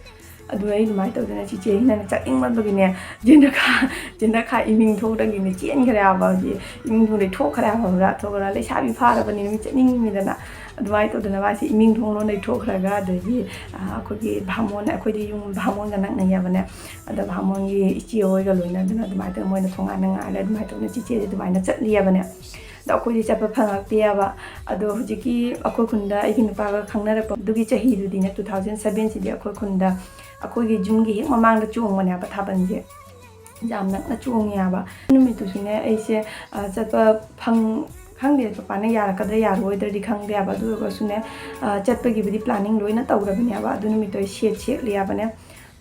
ꯑꯗꯨ ꯑꯩ ꯑꯗꯨꯃꯥꯏꯅ ꯇꯧꯗꯅ ꯆꯤꯆꯦꯁꯤꯅ ꯆꯠꯅꯤꯡꯃꯟꯕꯒꯤꯅꯦ, ꯌꯦꯟꯗꯈꯥ, ꯌꯦꯟꯗꯈꯥ ꯏꯃꯤꯡ ꯊꯣꯛꯇꯒꯤꯅꯦ ꯆꯦꯟꯈ꯭ꯔꯦ ꯍꯥꯏꯕ꯫ ꯍꯧꯖꯤꯛ ꯏꯃꯤꯡ ꯊꯣꯡꯗꯩ ꯊꯣꯛꯈ꯭ꯔꯦ ꯍꯥꯏꯕ, ꯈꯪꯕ꯭ꯔꯥ? ꯊꯣꯛꯈ꯭ꯔ ꯂꯩꯁꯥꯕꯤ ꯐꯥꯔꯕꯅꯤꯅ ꯃꯤ ꯆꯠꯅꯤꯡꯉꯤꯗꯅ꯫ ꯑꯗꯨꯃꯥꯏꯅ ꯇꯧꯗꯅ ꯃꯥꯁꯤ ꯏꯃꯤꯡ ꯊꯣꯡ ꯂꯣꯟꯗꯩ ꯊꯣꯛꯈ꯭ꯔꯒ, ꯑꯗꯒꯤ, ꯑ, ꯑꯩꯈꯣꯏꯒꯤ ꯚꯥꯃꯣꯟ, ꯑꯩꯈꯣꯏꯗꯤ ꯌꯨꯝ ꯚꯥꯃꯣꯟꯒ ꯅꯛꯅꯩꯌꯦꯕꯅꯦ꯫ ꯑꯗ ꯚꯥꯃꯣꯟꯒꯤ ꯏꯆꯦ ꯍꯣꯏꯒ ꯂꯣꯏꯅꯗꯅ ꯑꯗꯨꯃꯥꯏꯅ ꯇꯧꯗꯅ ꯃꯣꯏꯅ ꯊꯣꯡꯒꯥꯟꯗ ꯉꯥꯏꯔꯦ꯫ ꯑꯗꯨꯃꯥꯏꯅ ꯇꯧꯗꯅ ꯆꯤꯆꯦꯁꯦ ꯑꯗꯨꯃꯥꯏꯅ ꯆꯠꯂꯤꯑꯕꯅꯦ꯫ ꯑꯗꯣ ꯑꯩꯈꯣꯏꯗꯤ ꯆꯠꯄ ꯐꯪꯉꯛꯇꯦꯕ꯫ ꯑꯗꯣ ꯍꯧꯖꯤꯛꯀꯤ ꯑꯩꯈꯣꯏ ꯈꯨꯟꯗ ꯑꯩꯒꯤ ꯅꯨꯄꯥꯒ ꯈꯪꯅꯔꯛꯄ ꯑꯗꯨꯒꯤ ꯆꯍꯤꯗꯨꯗꯤꯅꯦ, two thousand seven ꯁꯤꯗꯤ ꯑꯩꯈꯣꯏ ꯈꯨꯟꯗ ꯑꯩꯈꯣꯏꯒꯤ ꯌꯨꯝꯒꯤ ꯍꯦꯛ ꯃꯃꯥꯡꯗ ꯆꯣꯡꯕꯅꯦꯕ ꯊꯥꯕꯜꯁꯦ꯫ ꯌꯥꯝ ꯅꯛꯅ ꯆꯣꯡꯉꯦꯕ꯫ ꯅꯨꯃꯤꯠꯇꯨꯁꯨꯅꯦ ꯑꯩꯁꯦ, ꯑ, ꯆꯠꯄ ꯐꯪ-, ꯈꯪꯗꯦ, ꯄꯄꯥꯅ ꯌꯥꯔꯛꯀꯗ꯭ꯔꯥ ꯌꯥꯔꯛꯑꯣꯏꯗ꯭ꯔꯗꯤ ꯈꯪꯗꯦꯕ꯫ ꯑꯗꯨ ꯑꯣꯏꯔꯒꯁꯨꯅꯦ, ꯑ, ꯆꯠꯄꯒꯤꯕꯨꯗꯤ planning ꯂꯣꯏꯅ ꯇꯧꯔꯕꯅꯦꯕ꯫ ꯑꯗꯨ ꯅꯨꯃꯤꯠꯇꯣ ꯑꯩ ꯁꯦꯠ ꯁꯦꯠꯂꯦꯕꯅꯦ꯫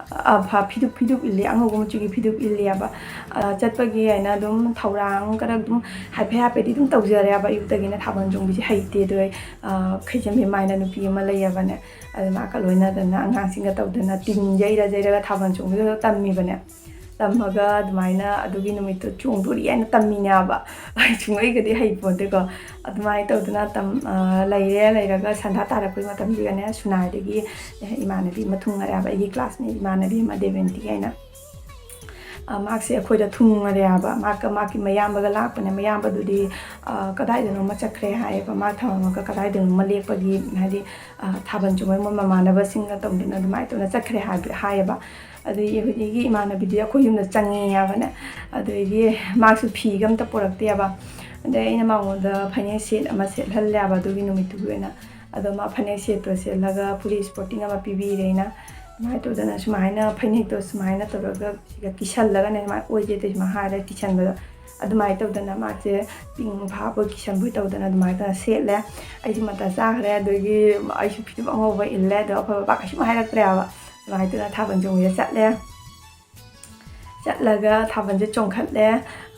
ꯑ, ꯐ-, ꯐꯤꯗꯨꯛ ꯐꯤꯗꯨꯛ ꯏꯜꯂꯤ, ꯑꯉꯧꯕ ꯃꯆꯨꯒꯤ ꯐꯤꯗꯨꯛ ꯏꯜꯂꯦꯕ꯫ ꯑ, ꯆꯠꯄꯒꯤ ꯍꯥꯏꯅ ꯑꯗꯨꯝ ꯊꯧꯔꯥꯡ ꯈꯔ ꯑꯗꯨꯝ ꯍꯥꯏꯐꯦꯠ ꯍꯥꯏꯐꯦꯠꯇꯤ ꯑꯗꯨꯝ ꯇꯧꯖꯔꯦꯕ꯫ ꯑꯌꯨꯛꯇꯒꯤꯅ ꯊꯥꯕꯜ ꯆꯣꯡꯕꯤꯁꯦ ꯍꯩꯇꯦ, ꯑꯗꯣ ꯑꯩ, ꯑ, ꯈꯩꯖꯝꯕꯤ ꯃꯥꯏꯅ ꯅꯨꯄꯤ ꯑꯃ ꯂꯩꯌꯦꯕꯅꯦ, ꯑꯗꯨ ꯃꯥꯒ ꯂꯣꯏꯅꯗꯅ ꯑꯉꯥꯡꯁꯤꯡꯒ ꯇꯧꯗꯅ ꯇꯤꯟ ꯌꯩꯔ ꯌꯩꯔꯒ ꯊꯥꯕꯜ ꯆꯣꯡꯕꯤꯗꯣ ꯇꯝꯃꯤꯕꯅꯦ꯫ ꯇꯝꯃꯒ ꯑꯗꯨꯃꯥꯏꯅ ꯑꯗꯨꯒꯤ ꯅꯨꯃꯤꯠꯇꯣ ꯆꯣꯡꯗꯣꯔꯤ ꯍꯥꯏꯅ ꯇꯝꯃꯤꯅꯦꯕ꯫ ꯑꯩ ꯁꯨꯡꯍꯩꯒꯗꯤ ꯍꯩꯄꯣꯟꯇꯦꯀꯣ꯫ ꯑꯗꯨꯃꯥꯏꯅ ꯇꯧꯗꯅ ꯇꯝ-, ꯑ, ꯂꯩꯔꯦ꯫ ꯂꯩꯔꯒ ꯁꯟꯗꯥ ꯇꯥꯔꯛꯄꯒꯤ ꯃꯇꯝꯁꯤꯒꯅꯦ, ꯁꯨꯅꯥꯏꯗꯒꯤ, ꯑꯦ, ꯏꯃꯥꯟꯅꯕꯤ ꯑꯃ ꯊꯨꯡꯉꯔꯦꯕ, ꯑꯩꯒꯤ classmate ꯏꯃꯥꯟꯅꯕꯤ ꯑꯃ, ꯗꯦꯕꯦꯟꯇꯤ ꯍꯥꯏꯅ꯫ ꯑ, ꯃꯥꯁꯦ ꯑꯩꯈꯣꯏꯗ ꯊꯨꯡꯉꯔꯦꯕ꯫ ꯃꯥꯒ ꯃꯥꯒꯤ ꯃꯌꯥꯝꯕꯒ ꯂꯥꯛꯄꯅꯦ꯫ ꯃꯌꯥꯝꯕꯗꯨꯗꯤ, ꯑ, ꯀꯗꯥꯏꯗꯅꯣꯃ ꯆꯠꯈ꯭ꯔꯦ ꯍꯥꯏꯌꯦꯕ꯫ ꯃꯥ ꯊꯝꯃꯝꯃꯒ ꯀꯗꯥꯏꯗꯅꯣꯃ ꯂꯦꯛꯄꯒꯤ, ꯍꯥꯏꯗꯤ, ꯑ, ꯊꯥꯕꯜ ꯆꯣꯡꯕꯩ ꯃꯣꯏ ꯃꯃꯥꯟꯅꯕꯁꯤꯡꯒ ꯇꯧꯗꯅ ꯑꯗꯨꯃꯥꯏꯅ ꯇꯧꯅ ꯆꯠꯈ꯭ꯔꯦ ꯍꯥꯏꯕ-, ꯍꯥꯏꯌꯦꯕ꯫ ꯑꯗꯒꯤ ꯍꯧꯖꯤꯛꯀꯤ ꯏꯃꯥꯟꯅꯕꯤꯗꯨꯗꯤ ꯑꯩꯈꯣꯏ ꯌꯨꯝꯗ ꯆꯪꯉꯦ ꯍꯥꯏꯕꯅꯦ꯫ ꯑꯗꯒꯤ ꯃꯥꯁꯨ ꯐꯤꯒ ꯑꯝꯇ ꯄꯨꯔꯛꯇꯦꯕ꯫ ꯑꯗꯩ ꯑꯩꯅ ꯃꯉꯣꯟꯗ ꯐꯅꯦꯛ set ꯑꯃ ꯁꯦꯠꯍꯜꯂꯦꯕ ꯑꯗꯨꯒꯤ ꯅꯨꯃꯤꯠꯇꯨꯒꯤ ꯑꯣꯏꯅ꯫ ꯑꯗꯣ ꯃꯥ ꯐꯅꯦꯛ setꯇꯣ ꯁꯦꯠꯂꯒ ꯐꯨꯔꯤꯠ sporting ꯑꯃ ꯄꯤꯕꯤꯔꯦ ꯑꯩꯅ꯫ ꯑꯗꯨꯃꯥꯏꯅ ꯇꯧꯗꯅ ꯁꯨꯃꯥꯏꯅ ꯐꯅꯦꯛꯇꯣ ꯁꯨꯃꯥꯏꯅ ꯇꯧꯔꯒ ꯁꯤꯒ ꯀꯤꯁꯜꯂꯒꯅꯦ, ꯁꯨꯃꯥꯏꯅ ꯑꯣꯏꯁꯦ ꯇꯧ ꯁꯨꯃꯥꯏꯅ ꯍꯥꯏꯔꯒ ꯀꯤꯁꯟꯕꯗꯣ꯫ ꯑꯗꯨꯃꯥꯏꯅ ꯇꯧꯗꯅ ꯃꯥꯁꯦ ꯄꯤꯡ ꯐꯥꯕꯣꯏ ꯀꯤꯁꯟꯕꯣꯏ ꯇꯧꯗꯅ ꯑꯗꯨꯃꯥꯏꯅ ꯇꯧꯔ ꯁꯦꯠꯂꯦ꯫ ꯑꯩꯁꯨ ꯃꯇꯥ ꯆꯥꯈ꯭ꯔꯦ꯫ ꯑꯗꯒꯤ ꯑꯩꯁꯨ ꯐꯤꯖꯨꯞ ꯑꯉꯧꯕ ꯏꯜꯂꯦ꯫ ꯑꯗꯣ ꯑꯩꯈꯣꯏ ꯕꯕꯥ ꯀꯩꯁꯨꯝ ꯍꯥꯏꯔꯛꯇ꯭ꯔꯦꯕ꯫ ꯑꯗꯨꯃꯥꯏꯅ ꯇꯧꯗꯅ ꯊꯥꯕꯜ ꯆꯣꯡꯕꯁꯦ ꯆꯠꯂꯦ꯫ ꯆꯠꯂꯒ ꯊꯥꯕꯜꯁꯦ ꯆꯣꯡꯈꯠꯂꯦ꯫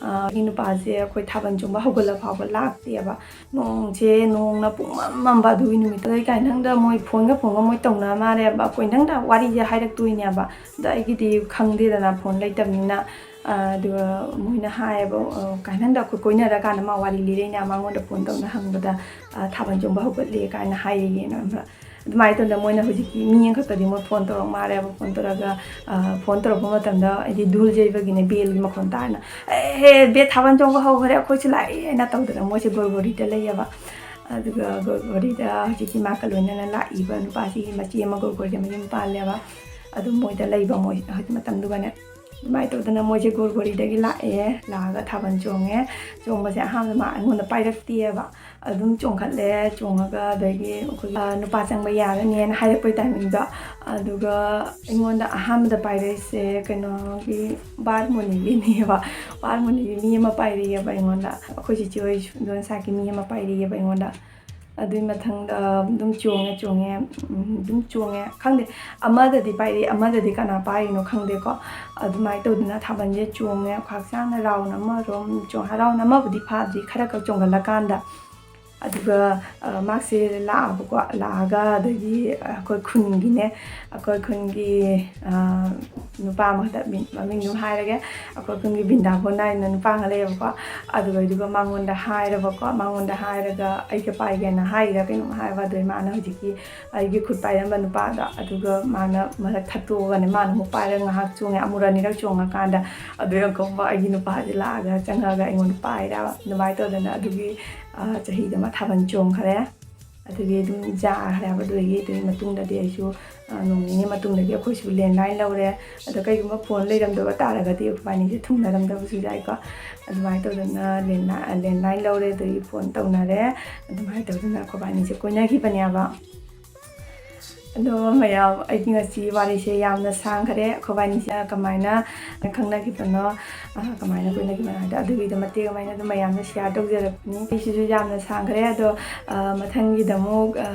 ꯑ, ꯑꯩꯒꯤ ꯅꯨꯄꯥꯁꯦ ꯑꯩꯈꯣꯏ ꯊꯥꯕꯜ ꯆꯣꯡꯕ ꯍꯧꯒꯠꯂ ꯐꯥꯎꯕ ꯂꯥꯛꯇꯦꯕ꯫ ꯅꯣꯡꯁꯦ, ꯅꯣꯡꯅ ꯄꯨꯡꯃꯝ ꯃꯝꯕ ꯑꯗꯨꯒꯤ ꯅꯨꯃꯤꯠꯇꯨꯗ꯫ ꯑꯩ ꯀꯥꯏꯅꯪꯗ ꯃꯣꯏ phoneꯒ phoneꯒ ꯃꯣꯏ ꯇꯧꯅ ꯃꯥꯜꯂꯦꯕ꯫ ꯑꯩꯈꯣꯏ ꯅꯪꯗ ꯋꯥꯔꯤꯁꯦ ꯍꯥꯏꯔꯛꯇꯣꯏꯅꯦꯕ꯫ ꯑꯗꯣ ꯑꯩꯒꯤꯗꯤ ꯈꯪꯗꯦꯗꯅ, phone ꯂꯩꯇꯕꯅꯤꯅ꯫ ꯑ, ꯑꯗꯨꯒ ꯃꯣꯏꯅ ꯍꯥꯏꯌꯦꯕ, ꯑ, ꯀꯥꯏꯅꯪꯗ ꯑꯩꯈꯣꯏ ꯀꯣꯏꯅꯔꯀꯥꯟꯗ ꯃꯥ ꯋꯥꯔꯤ ꯂꯤꯔꯛꯏꯅꯦ꯫ ꯃꯉꯣꯟꯗ phone ꯇꯧꯅ ꯍꯪꯕꯗ, ꯑ, ꯊꯥꯕꯜ ꯆꯣꯡꯕ ꯍꯧꯒꯠꯂꯦ ꯀꯥꯏꯅ ꯍꯥꯏꯔꯛꯑꯦꯅ ꯈꯪꯕ꯭ꯔꯥ? ꯑꯗꯨꯃꯥꯏꯅ ꯇꯧꯗꯅ ꯃꯣꯏꯅ ꯍꯧꯖꯤꯛꯀꯤ ꯃꯤ ꯑꯃꯈꯛꯇꯗꯤ ꯃꯣꯏ phone ꯇꯧꯔꯛ ꯃꯥꯜꯂꯦꯕ꯫ Phone ꯇꯧꯔꯒ, ꯑ, phone ꯇꯧꯔꯛꯄ ꯃꯇꯝꯗ ꯍꯥꯏꯗꯤ ꯙꯨꯜ ꯌꯩꯕꯒꯤꯅꯦ, bellꯒꯤ ꯃꯈꯣꯟ ꯇꯥꯔꯅ, "ꯑꯦ, ꯍꯦ, ꯕꯦ, ꯊꯥꯕꯜ ꯆꯣꯡꯕ ꯍꯧꯈ꯭ꯔꯦ, ꯑꯩꯈꯣꯏꯁꯨ ꯂꯥꯛꯑꯦ" ꯍꯥꯏꯅ ꯇꯧꯗꯅ ꯃꯣꯏꯁꯦ ꯒꯣꯔꯒꯣꯔꯤꯗ ꯂꯩꯌꯦꯕ꯫ ꯑꯗꯨꯒ ꯒꯣꯔꯒꯣꯔꯤꯗ ꯍꯧꯖꯤꯛꯀꯤ ꯃꯥꯒ ꯂꯣꯏꯅꯅ ꯂꯥꯛꯏꯕ ꯅꯨꯄꯥꯁꯤꯒꯤ ꯃꯆꯦ ꯑꯃ ꯒꯣꯔꯒꯣꯔꯤꯗ ꯃꯌꯨꯝ ꯄꯥꯜꯂꯦꯕ꯫ ꯑꯗꯨ ꯃꯣꯏꯗ ꯂꯩꯕ ꯃꯣꯏ ꯍꯧꯖꯤꯛ ꯃꯇꯝꯗꯨꯒꯅꯦ꯫ ꯑꯗꯨꯃꯥꯏꯅ ꯇꯧꯗꯅ ꯃꯣꯏꯁꯦ ꯒꯣꯔꯒꯣꯔꯤꯗꯒꯤ ꯂꯥꯛꯑꯦ, ꯂꯥꯛꯑꯒ ꯊꯥꯕꯜ ꯆꯣꯡꯉꯦ꯫ ꯆꯣꯡꯕꯁꯦ ꯑꯍꯥꯟꯕꯗ ꯃꯥ ꯑꯩꯉꯣꯟꯗ ꯄꯥꯏꯔꯛꯇꯦꯕ꯫ ꯑꯗꯨꯝ ꯆꯣꯡꯈꯠꯂꯦ, ꯆꯣꯡꯉꯒ ꯑꯗꯒꯤ ꯑꯩꯈꯣꯏꯒꯤ, ꯑ, ꯅꯨꯄꯥ ꯆꯪꯕ ꯌꯥꯔꯅꯤꯅ ꯍꯥꯏꯔꯛꯄꯩ timingꯗꯣ꯫ ꯑꯗꯨꯒ ꯑꯩꯉꯣꯟꯗ ꯑꯍꯥꯟꯕꯗ ꯄꯥꯏꯔꯛꯏꯁꯦ ꯀꯩꯅꯣꯒꯤ, ꯕꯥꯔꯃꯣꯅꯤꯒꯤꯅꯦꯕ꯫ ꯕꯥꯔꯃꯣꯅꯤꯒꯤ ꯃꯤ ꯑꯃ ꯄꯥꯏꯔꯛꯑꯦꯕ ꯑꯩꯉꯣꯟꯗ꯫ ꯑꯩꯈꯣꯏ ꯆꯤꯆꯦ ꯍꯣꯏ ꯁꯣꯝ ꯁꯥꯏꯠꯀꯤ ꯃꯤ ꯑꯃ ꯄꯥꯏꯔꯛꯑꯦꯕ ꯑꯩꯉꯣꯟꯗ꯫ ꯑꯗꯨꯒꯤ ꯃꯊꯪꯗ ꯑꯗꯨꯝ ꯆꯣꯡꯉꯦ, ꯆꯣꯡꯉꯦ, ꯎꯝ, ꯑꯗꯨꯝ ꯆꯣꯡꯉꯦ꯫ ꯈꯪꯗꯦ, ꯑꯃꯗꯗꯤ ꯄꯥꯏꯔꯛꯏ, ꯑꯃꯗꯗꯤ ꯀꯅꯥ ꯄꯥꯏꯔꯤꯅꯣ ꯈꯪꯗꯦꯀꯣ꯫ ꯑꯗꯨꯃꯥꯏꯅ ꯇꯧꯗꯅ ꯊꯥꯕꯜꯁꯦ ꯆꯣꯡꯉꯦ꯫ ꯑꯩꯈꯣꯏ ꯍꯛꯆꯥꯡꯅ ꯔꯥꯎꯟ ꯑꯃꯔꯣꯝ ꯆꯣꯡ-, ꯔꯥꯎꯟ ꯑꯃꯕꯨꯗꯤ ꯐꯥꯗ꯭ꯔꯤ, ꯈꯔ ꯈꯛ ꯆꯣꯡꯒꯠꯂꯀꯥꯟꯗ꯫ ꯑꯗꯨꯒ, ꯑ, ꯃꯥꯁꯦ ꯂꯥꯛꯑꯕꯀꯣ꯫ ꯂꯥꯛꯑꯒ ꯑꯗꯒꯤ ꯑꯩꯈꯣꯏ ꯈꯨꯟꯒꯤꯅꯦ, ꯑꯩꯈꯣꯏ ꯈꯨꯟꯒꯤ, ꯑ, ꯅꯨꯄꯥ ꯑꯃꯈꯛꯇ ꯃꯤ-, ꯃꯃꯤꯡ ꯑꯗꯨꯝ ꯍꯥꯏꯔꯒꯦ꯫ ꯑꯩꯈꯣꯏ ꯈꯨꯟꯒꯤ ꯕꯤꯟꯗꯥꯕꯣꯟ ꯍꯥꯏꯅ ꯅꯨꯄꯥ ꯑꯃ ꯂꯩꯌꯦꯕꯀꯣ꯫ ꯑꯗꯨꯒ, ꯑꯗꯨꯒ ꯃꯉꯣꯟꯗ ꯍꯥꯏꯔꯕꯀꯣ꯫ ꯃꯉꯣꯟꯗ ꯍꯥꯏꯔꯒ ꯑꯩꯒ ꯄꯥꯏꯒꯦꯅ ꯍꯥꯏꯔ ꯀꯩꯅꯣꯝ ꯍꯥꯏꯕ꯫ ꯑꯗꯨꯗꯩ ꯃꯥꯅ ꯍꯧꯖꯤꯛꯀꯤ ꯑꯩꯒꯤ ꯈꯨꯠ ꯄꯥꯏꯔꯝꯕ ꯅꯨꯄꯥꯗꯣ, ꯑꯗꯨꯒ ꯃꯥꯅ ꯃꯊꯛ ꯊꯠꯇꯣꯛꯑꯒꯅꯦ, ꯃꯥꯅ ꯑꯃꯨꯛ ꯄꯥꯏꯔꯒ ꯉꯥꯏꯍꯥꯛ ꯆꯣꯡꯉꯦ꯫ ꯑꯃꯨꯔꯛ ꯑꯅꯤꯔꯛ ꯆꯣꯡꯉꯀꯥꯟꯗ ꯑꯗꯨꯗꯩ ꯑꯃꯨꯛꯀ ꯑꯩꯒꯤ ꯅꯨꯄꯥꯁꯦ ꯂꯥꯛꯑꯒ ꯆꯪꯉꯛꯑꯒ ꯑꯩꯉꯣꯟꯗ ꯄꯥꯏꯔꯦꯕ꯫ ꯑꯗꯨꯃꯥꯏꯅ ꯇꯧꯗꯅ ꯑꯗꯨꯒꯤ, ꯑ, ꯆꯍꯤꯗꯨꯃ ꯊꯥꯕꯜ ꯆꯣꯡꯈ꯭ꯔꯦ꯫ ꯑꯗꯨꯒꯤ ꯑꯗꯨꯝ ꯌꯥꯈ꯭ꯔꯦꯕ꯫ ꯑꯗꯨꯗꯒꯤ, ꯑꯗꯨꯒꯤ ꯃꯇꯨꯡꯗꯗꯤ ꯑꯩꯁꯨ, ꯑ, ꯅꯣꯡ ꯅꯤꯅꯤ ꯃꯇꯨꯡꯗꯒꯤ ꯑꯩꯈꯣꯏꯁꯨ ꯂꯦꯟꯂꯥꯏꯟ ꯂꯧꯔꯦ꯫ ꯑꯗꯣ ꯀꯩꯒꯨꯝꯕ ꯐꯣꯟ ꯂꯩꯔꯝꯗꯕ ꯇꯥꯔꯒꯗꯤ ꯑꯩꯈꯣꯏꯕꯥꯅꯤꯁꯦ ꯊꯨꯡꯅꯔꯝꯗꯕꯁꯨ ꯌꯥꯏꯀꯣ꯫ ꯑꯗꯨꯃꯥꯏꯅ ꯇꯧꯗꯅ ꯂꯦꯟꯂꯥꯏꯟ, ꯂꯦꯟꯂꯥꯏꯟ ꯂꯧꯔꯦ, ꯑꯗꯒꯤ ꯐꯣꯟ ꯇꯧꯅꯔꯦ꯫ ꯑꯗꯨꯃꯥꯏꯅ ꯇꯧꯗꯅ ꯑꯩꯈꯣꯏꯕꯥꯅꯤꯁꯦ ꯀꯣꯏꯅꯈꯤꯕꯅꯦꯕ꯫ ꯑꯗꯣ ꯃꯌꯥꯝ, ꯑꯩꯒꯤ ꯉꯁꯤ ꯋꯥꯔꯤꯁꯦ ꯌꯥꯝꯅ ꯁꯥꯡꯈ꯭ꯔꯦ꯫ ꯑꯩꯈꯣꯏꯕꯥꯅꯤꯁꯦ ꯀꯃꯥꯏꯅ ꯈꯪꯅꯈꯤꯕꯅꯣ, ꯑ, ꯀꯃꯥꯏꯅ ꯀꯣꯏꯅꯈꯤꯕꯅꯣ ꯍꯥꯏꯗꯣ, ꯑꯗꯨꯒꯤꯗꯣ ꯃꯇꯦꯛ ꯑꯃ ꯑꯩꯅ ꯑꯗꯨꯝ ꯃꯌꯥꯝꯗ ꯁꯤꯌꯥꯔ ꯇꯧꯖꯔꯛꯄꯅꯤ꯫ ꯑꯩꯁꯤꯁꯨ ꯌꯥꯝꯅ ꯁꯥꯡꯈ꯭ꯔꯦ꯫ ꯑꯗꯣ, ꯑ, ꯃꯊꯪꯒꯤꯗ ꯑꯃꯨꯛ, ꯑ,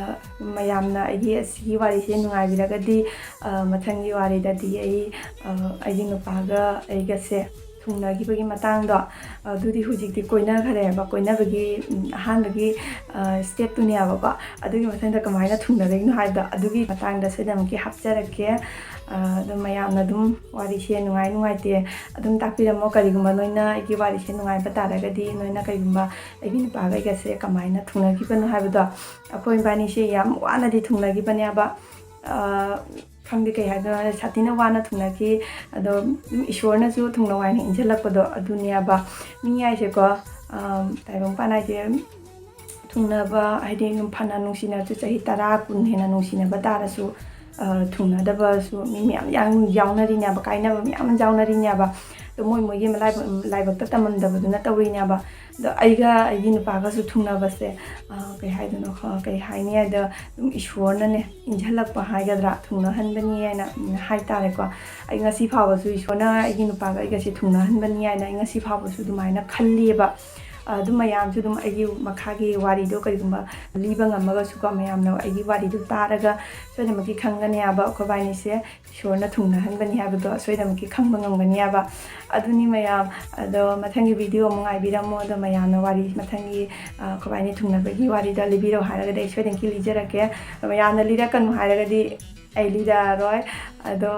ꯃꯌꯥꯝꯅ ꯑꯩꯒꯤ ꯑꯁꯤꯒꯤ ꯋꯥꯔꯤꯁꯦ ꯅꯨꯡꯉꯥꯏꯕꯤꯔꯒꯗꯤ, ꯑ, ꯃꯊꯪꯒꯤ ꯋꯥꯔꯤꯗꯗꯤ ꯑꯩ, ꯑ, ꯑꯩꯒꯤ ꯅꯨꯄꯥꯒ ꯑꯩꯒꯁꯦ ꯊꯨꯡꯅꯈꯤꯕꯒꯤ ꯃꯇꯥꯡꯗꯣ, ꯑꯗꯨꯗꯤ ꯍꯧꯖꯤꯛꯇꯤ ꯀꯣꯏꯅꯈ꯭ꯔꯦꯕ꯫ ꯀꯣꯏꯅꯕꯒꯤ, ꯎꯝ, ꯑꯍꯥꯟꯕꯒꯤ, ꯑ, ꯁ꯭ꯇꯦꯞꯇꯨꯅꯦꯕꯀꯣ꯫ ꯑꯗꯨꯒꯤ ꯃꯊꯪꯗ ꯀꯃꯥꯏꯅ ꯊꯨꯡꯅꯔꯛꯏꯅꯣ ꯍꯥꯏꯕꯗꯣ, ꯑꯗꯨꯒꯤ ꯃꯇꯥꯡꯗ ꯁꯣꯏꯗꯅꯃꯛꯀꯤ ꯍꯥꯞꯆꯔꯛꯀꯦ꯫ ꯑ, ꯑꯗꯣ ꯃꯌꯥꯝꯅ ꯑꯗꯨꯝ ꯋꯥꯔꯤꯁꯦ ꯅꯨꯡꯉꯥꯏ ꯅꯨꯡꯉꯥꯏꯇꯦ ꯑꯗꯨꯝ ꯇꯥꯛꯄꯤꯔꯝꯃꯣ꯫ ꯀꯔꯤꯒꯨꯝꯕ ꯅꯣꯏꯅ ꯑꯩꯒꯤ ꯋꯥꯔꯤꯁꯦ ꯅꯨꯡꯉꯥꯏꯕ ꯇꯥꯔꯒꯗꯤ, ꯅꯣꯏꯅ ꯀꯔꯤꯒꯨꯝꯕ ꯑꯩꯒꯤ ꯅꯨꯄꯥꯒ ꯑꯩꯒꯁꯦ ꯀꯃꯥꯏꯅ ꯊꯨꯡꯅꯈꯤꯕꯅꯣ ꯍꯥꯏꯕꯗꯣ, ꯑꯩꯈꯣꯏ ꯏꯕꯥꯅꯤꯁꯦ ꯌꯥꯝ ꯋꯥꯅꯗꯤ ꯊꯨꯡꯅꯈꯤꯕꯅꯦꯕ꯫ ꯑ, ꯈꯪꯗꯦ ꯀꯩ ꯍꯥꯏꯗꯣꯏꯅꯣ, ꯁꯥꯊꯤꯅ ꯋꯥꯅ ꯊꯨꯡꯅꯈꯤ꯫ ꯑꯗꯣ ꯑꯗꯨꯝ ꯏꯁꯣꯔꯅꯁꯨ ꯊꯨꯡꯅꯧ ꯍꯥꯏꯅ ꯏꯟꯁꯤꯜꯂꯛꯄꯗꯣ ꯑꯗꯨꯅꯦꯕ꯫ ꯃꯤ ꯍꯥꯏꯁꯦꯀꯣ, ꯑ, ꯇꯥꯏꯕꯪꯄꯥꯟ ꯍꯥꯏꯁꯦ ꯊꯨꯡꯅꯕ ꯍꯥꯏꯗꯤ, ꯐꯅ ꯅꯨꯡꯁꯤꯅꯔꯁꯨ ꯆꯍꯤ ꯇꯔꯥ, ꯀꯨꯟ ꯍꯦꯟꯅ ꯅꯨꯡꯁꯤꯅꯕ ꯇꯥꯔꯁꯨ, ꯑ, ꯊꯨꯡꯅꯗꯕꯁꯨ ꯃꯤ ꯃꯌꯥꯝ ꯌꯥꯎ-, ꯌꯥꯎꯅꯔꯤꯅꯦꯕ, ꯀꯥꯏꯅꯕ ꯃꯌꯥꯝ ꯌꯥꯎꯅꯔꯤꯅꯦꯕ꯫ ꯑꯗꯣ ꯃꯣꯏ ꯃꯣꯏꯒꯤ ꯂꯥꯏꯕꯛ, ꯂꯥꯏꯕꯛꯇ ꯇꯝꯃꯝꯗꯕꯗꯨꯅ ꯇꯧꯔꯤꯅꯦꯕ꯫ ꯑꯗꯣ ꯑꯩꯒ ꯑꯩꯒꯤ ꯅꯨꯄꯥꯒꯁꯨ ꯊꯨꯡꯅꯕꯁꯦ, ꯑ, ꯀꯩ ꯍꯥꯏꯗꯣꯏꯅꯣ, ꯈ-, ꯀꯩ ꯍꯥꯏꯅꯤ ꯍꯥꯏꯗ, ꯑꯗꯨꯝ ꯏꯁꯣꯔꯅꯅꯦ ꯏꯟꯁꯤꯜꯂꯛꯄ ꯍꯥꯏꯒꯗ꯭ꯔꯥ, ꯊꯨꯡꯅꯍꯟꯕꯅꯤ ꯍꯥꯏꯅ, ꯎꯝ, ꯍꯥꯏꯇꯥꯔꯦꯀꯣ꯫ ꯑꯩ ꯉꯁꯤ ꯐꯥꯎꯕꯁꯨ ꯏꯁꯣꯔꯅ ꯑꯩꯒꯤ ꯅꯨꯄꯥꯒ ꯑꯩꯒꯁꯦ ꯊꯨꯡꯅꯍꯟꯕꯅꯤ ꯍꯥꯏꯅ ꯑꯩ ꯉꯁꯤ ꯐꯥꯎꯕꯁꯨ ꯑꯗꯨꯃꯥꯏꯅ ꯈꯜꯂꯤꯑꯕ꯫ ꯑꯗꯨꯝ ꯃꯌꯥꯝꯁꯨ ꯑꯗꯨꯝ ꯑꯩꯒꯤ ꯃꯈꯥꯒꯤ ꯋꯥꯔꯤꯗꯣ ꯀꯔꯤꯒꯨꯝꯕ ꯂꯤꯕ ꯉꯝꯃꯒꯁꯨꯀꯣ, ꯃꯌꯥꯝꯅ ꯑꯩꯒꯤ ꯋꯥꯔꯤꯗꯣ ꯇꯥꯔꯒ ꯁꯣꯏꯗꯅꯃꯛꯀꯤ ꯈꯪꯒꯅꯤ ꯍꯥꯏꯕ, ꯑꯩꯈꯣꯏꯕꯥꯅꯤꯁꯦ ꯏꯁꯣꯔꯅ ꯊꯨꯡꯅꯍꯟꯕꯅꯤ ꯍꯥꯏꯕꯗꯣ ꯁꯣꯏꯗꯅꯃꯛꯀꯤ ꯈꯪꯕ ꯉꯝꯒꯅꯤ ꯍꯥꯏꯕ꯫ ꯑꯗꯨꯅꯤ ꯃꯌꯥꯝ꯫ ꯑꯗꯣ ꯃꯊꯪꯒꯤ ꯚꯤꯗꯤꯑꯣ ꯑꯃꯨꯛ ꯉꯥꯏꯕꯤꯔꯝꯃꯣ꯫ ꯑꯗꯣ ꯃꯌꯥꯝꯅ ꯋꯥꯔꯤ, ꯃꯊꯪꯒꯤ, ꯑ, ꯑꯩꯈꯣꯏꯕꯥꯅꯤ ꯊꯨꯡꯅꯕꯒꯤ ꯋꯥꯔꯤꯗꯣ ꯂꯤꯕꯤꯔꯣ ꯍꯥꯏꯔꯒꯗꯤ ꯑꯩ ꯁꯣꯏꯗꯅꯀꯤ ꯂꯤꯖꯔꯛꯀꯦ꯫ ꯑꯗꯣ ꯃꯌꯥꯝꯅ ꯂꯤꯔꯛꯀꯅꯨ ꯍꯥꯏꯔꯒꯗꯤ ꯑꯩ ꯂꯤꯔꯛꯑꯔꯣꯏ꯫ ꯑꯗꯣ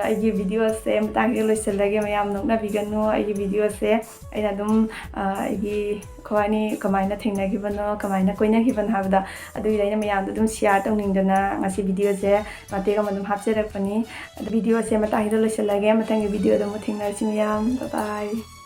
ꯑꯩꯒꯤ ꯚꯤꯗꯤꯑꯣꯁꯦ ꯃꯇꯥꯡꯁꯤꯗ ꯂꯣꯏꯁꯤꯜꯂꯒꯦ꯫ ꯃꯌꯥꯝ ꯅꯣꯛꯅꯕꯤꯒꯅꯨ꯫ ꯑꯩꯒꯤ ꯚꯤꯗꯤꯑꯣꯁꯦ ꯑꯩꯅ ꯑꯗꯨꯝ, ꯑ, ꯑꯩꯒꯤ ꯑꯩꯈꯣꯏꯕꯥꯅꯤ ꯀꯃꯥꯏꯅ ꯊꯦꯡꯅꯈꯤꯕꯅꯣ, ꯀꯃꯥꯏꯅ ꯀꯣꯏꯅꯈꯤꯕꯅꯣ ꯍꯥꯏꯕꯗꯣ, ꯑꯗꯨꯒꯤꯗ ꯑꯩꯅ ꯃꯌꯥꯝꯗ ꯑꯗꯨꯝ ꯁꯤꯌꯥꯔ ꯇꯧꯅꯤꯡꯗꯅ ꯉꯁꯤ ꯚꯤꯗꯤꯑꯣꯁꯦ ꯃꯇꯦꯛ ꯑꯃ ꯑꯗꯨꯝ ꯍꯥꯞꯆꯔꯛꯄꯅꯤ꯫ ꯑꯗꯨ ꯚꯤꯗꯤꯑꯣꯁꯦ ꯃꯇꯥꯡꯁꯤꯗ ꯂꯣꯏꯁꯤꯜꯂꯒꯦ꯫ ꯃꯊꯪꯒꯤ ꯚꯤꯗꯤꯑꯣꯗ ꯑꯃꯨꯛ ꯊꯦꯡꯅꯔꯁꯤ ꯃꯌꯥꯝ꯫ ꯕꯥꯏ ꯕꯥꯏ꯫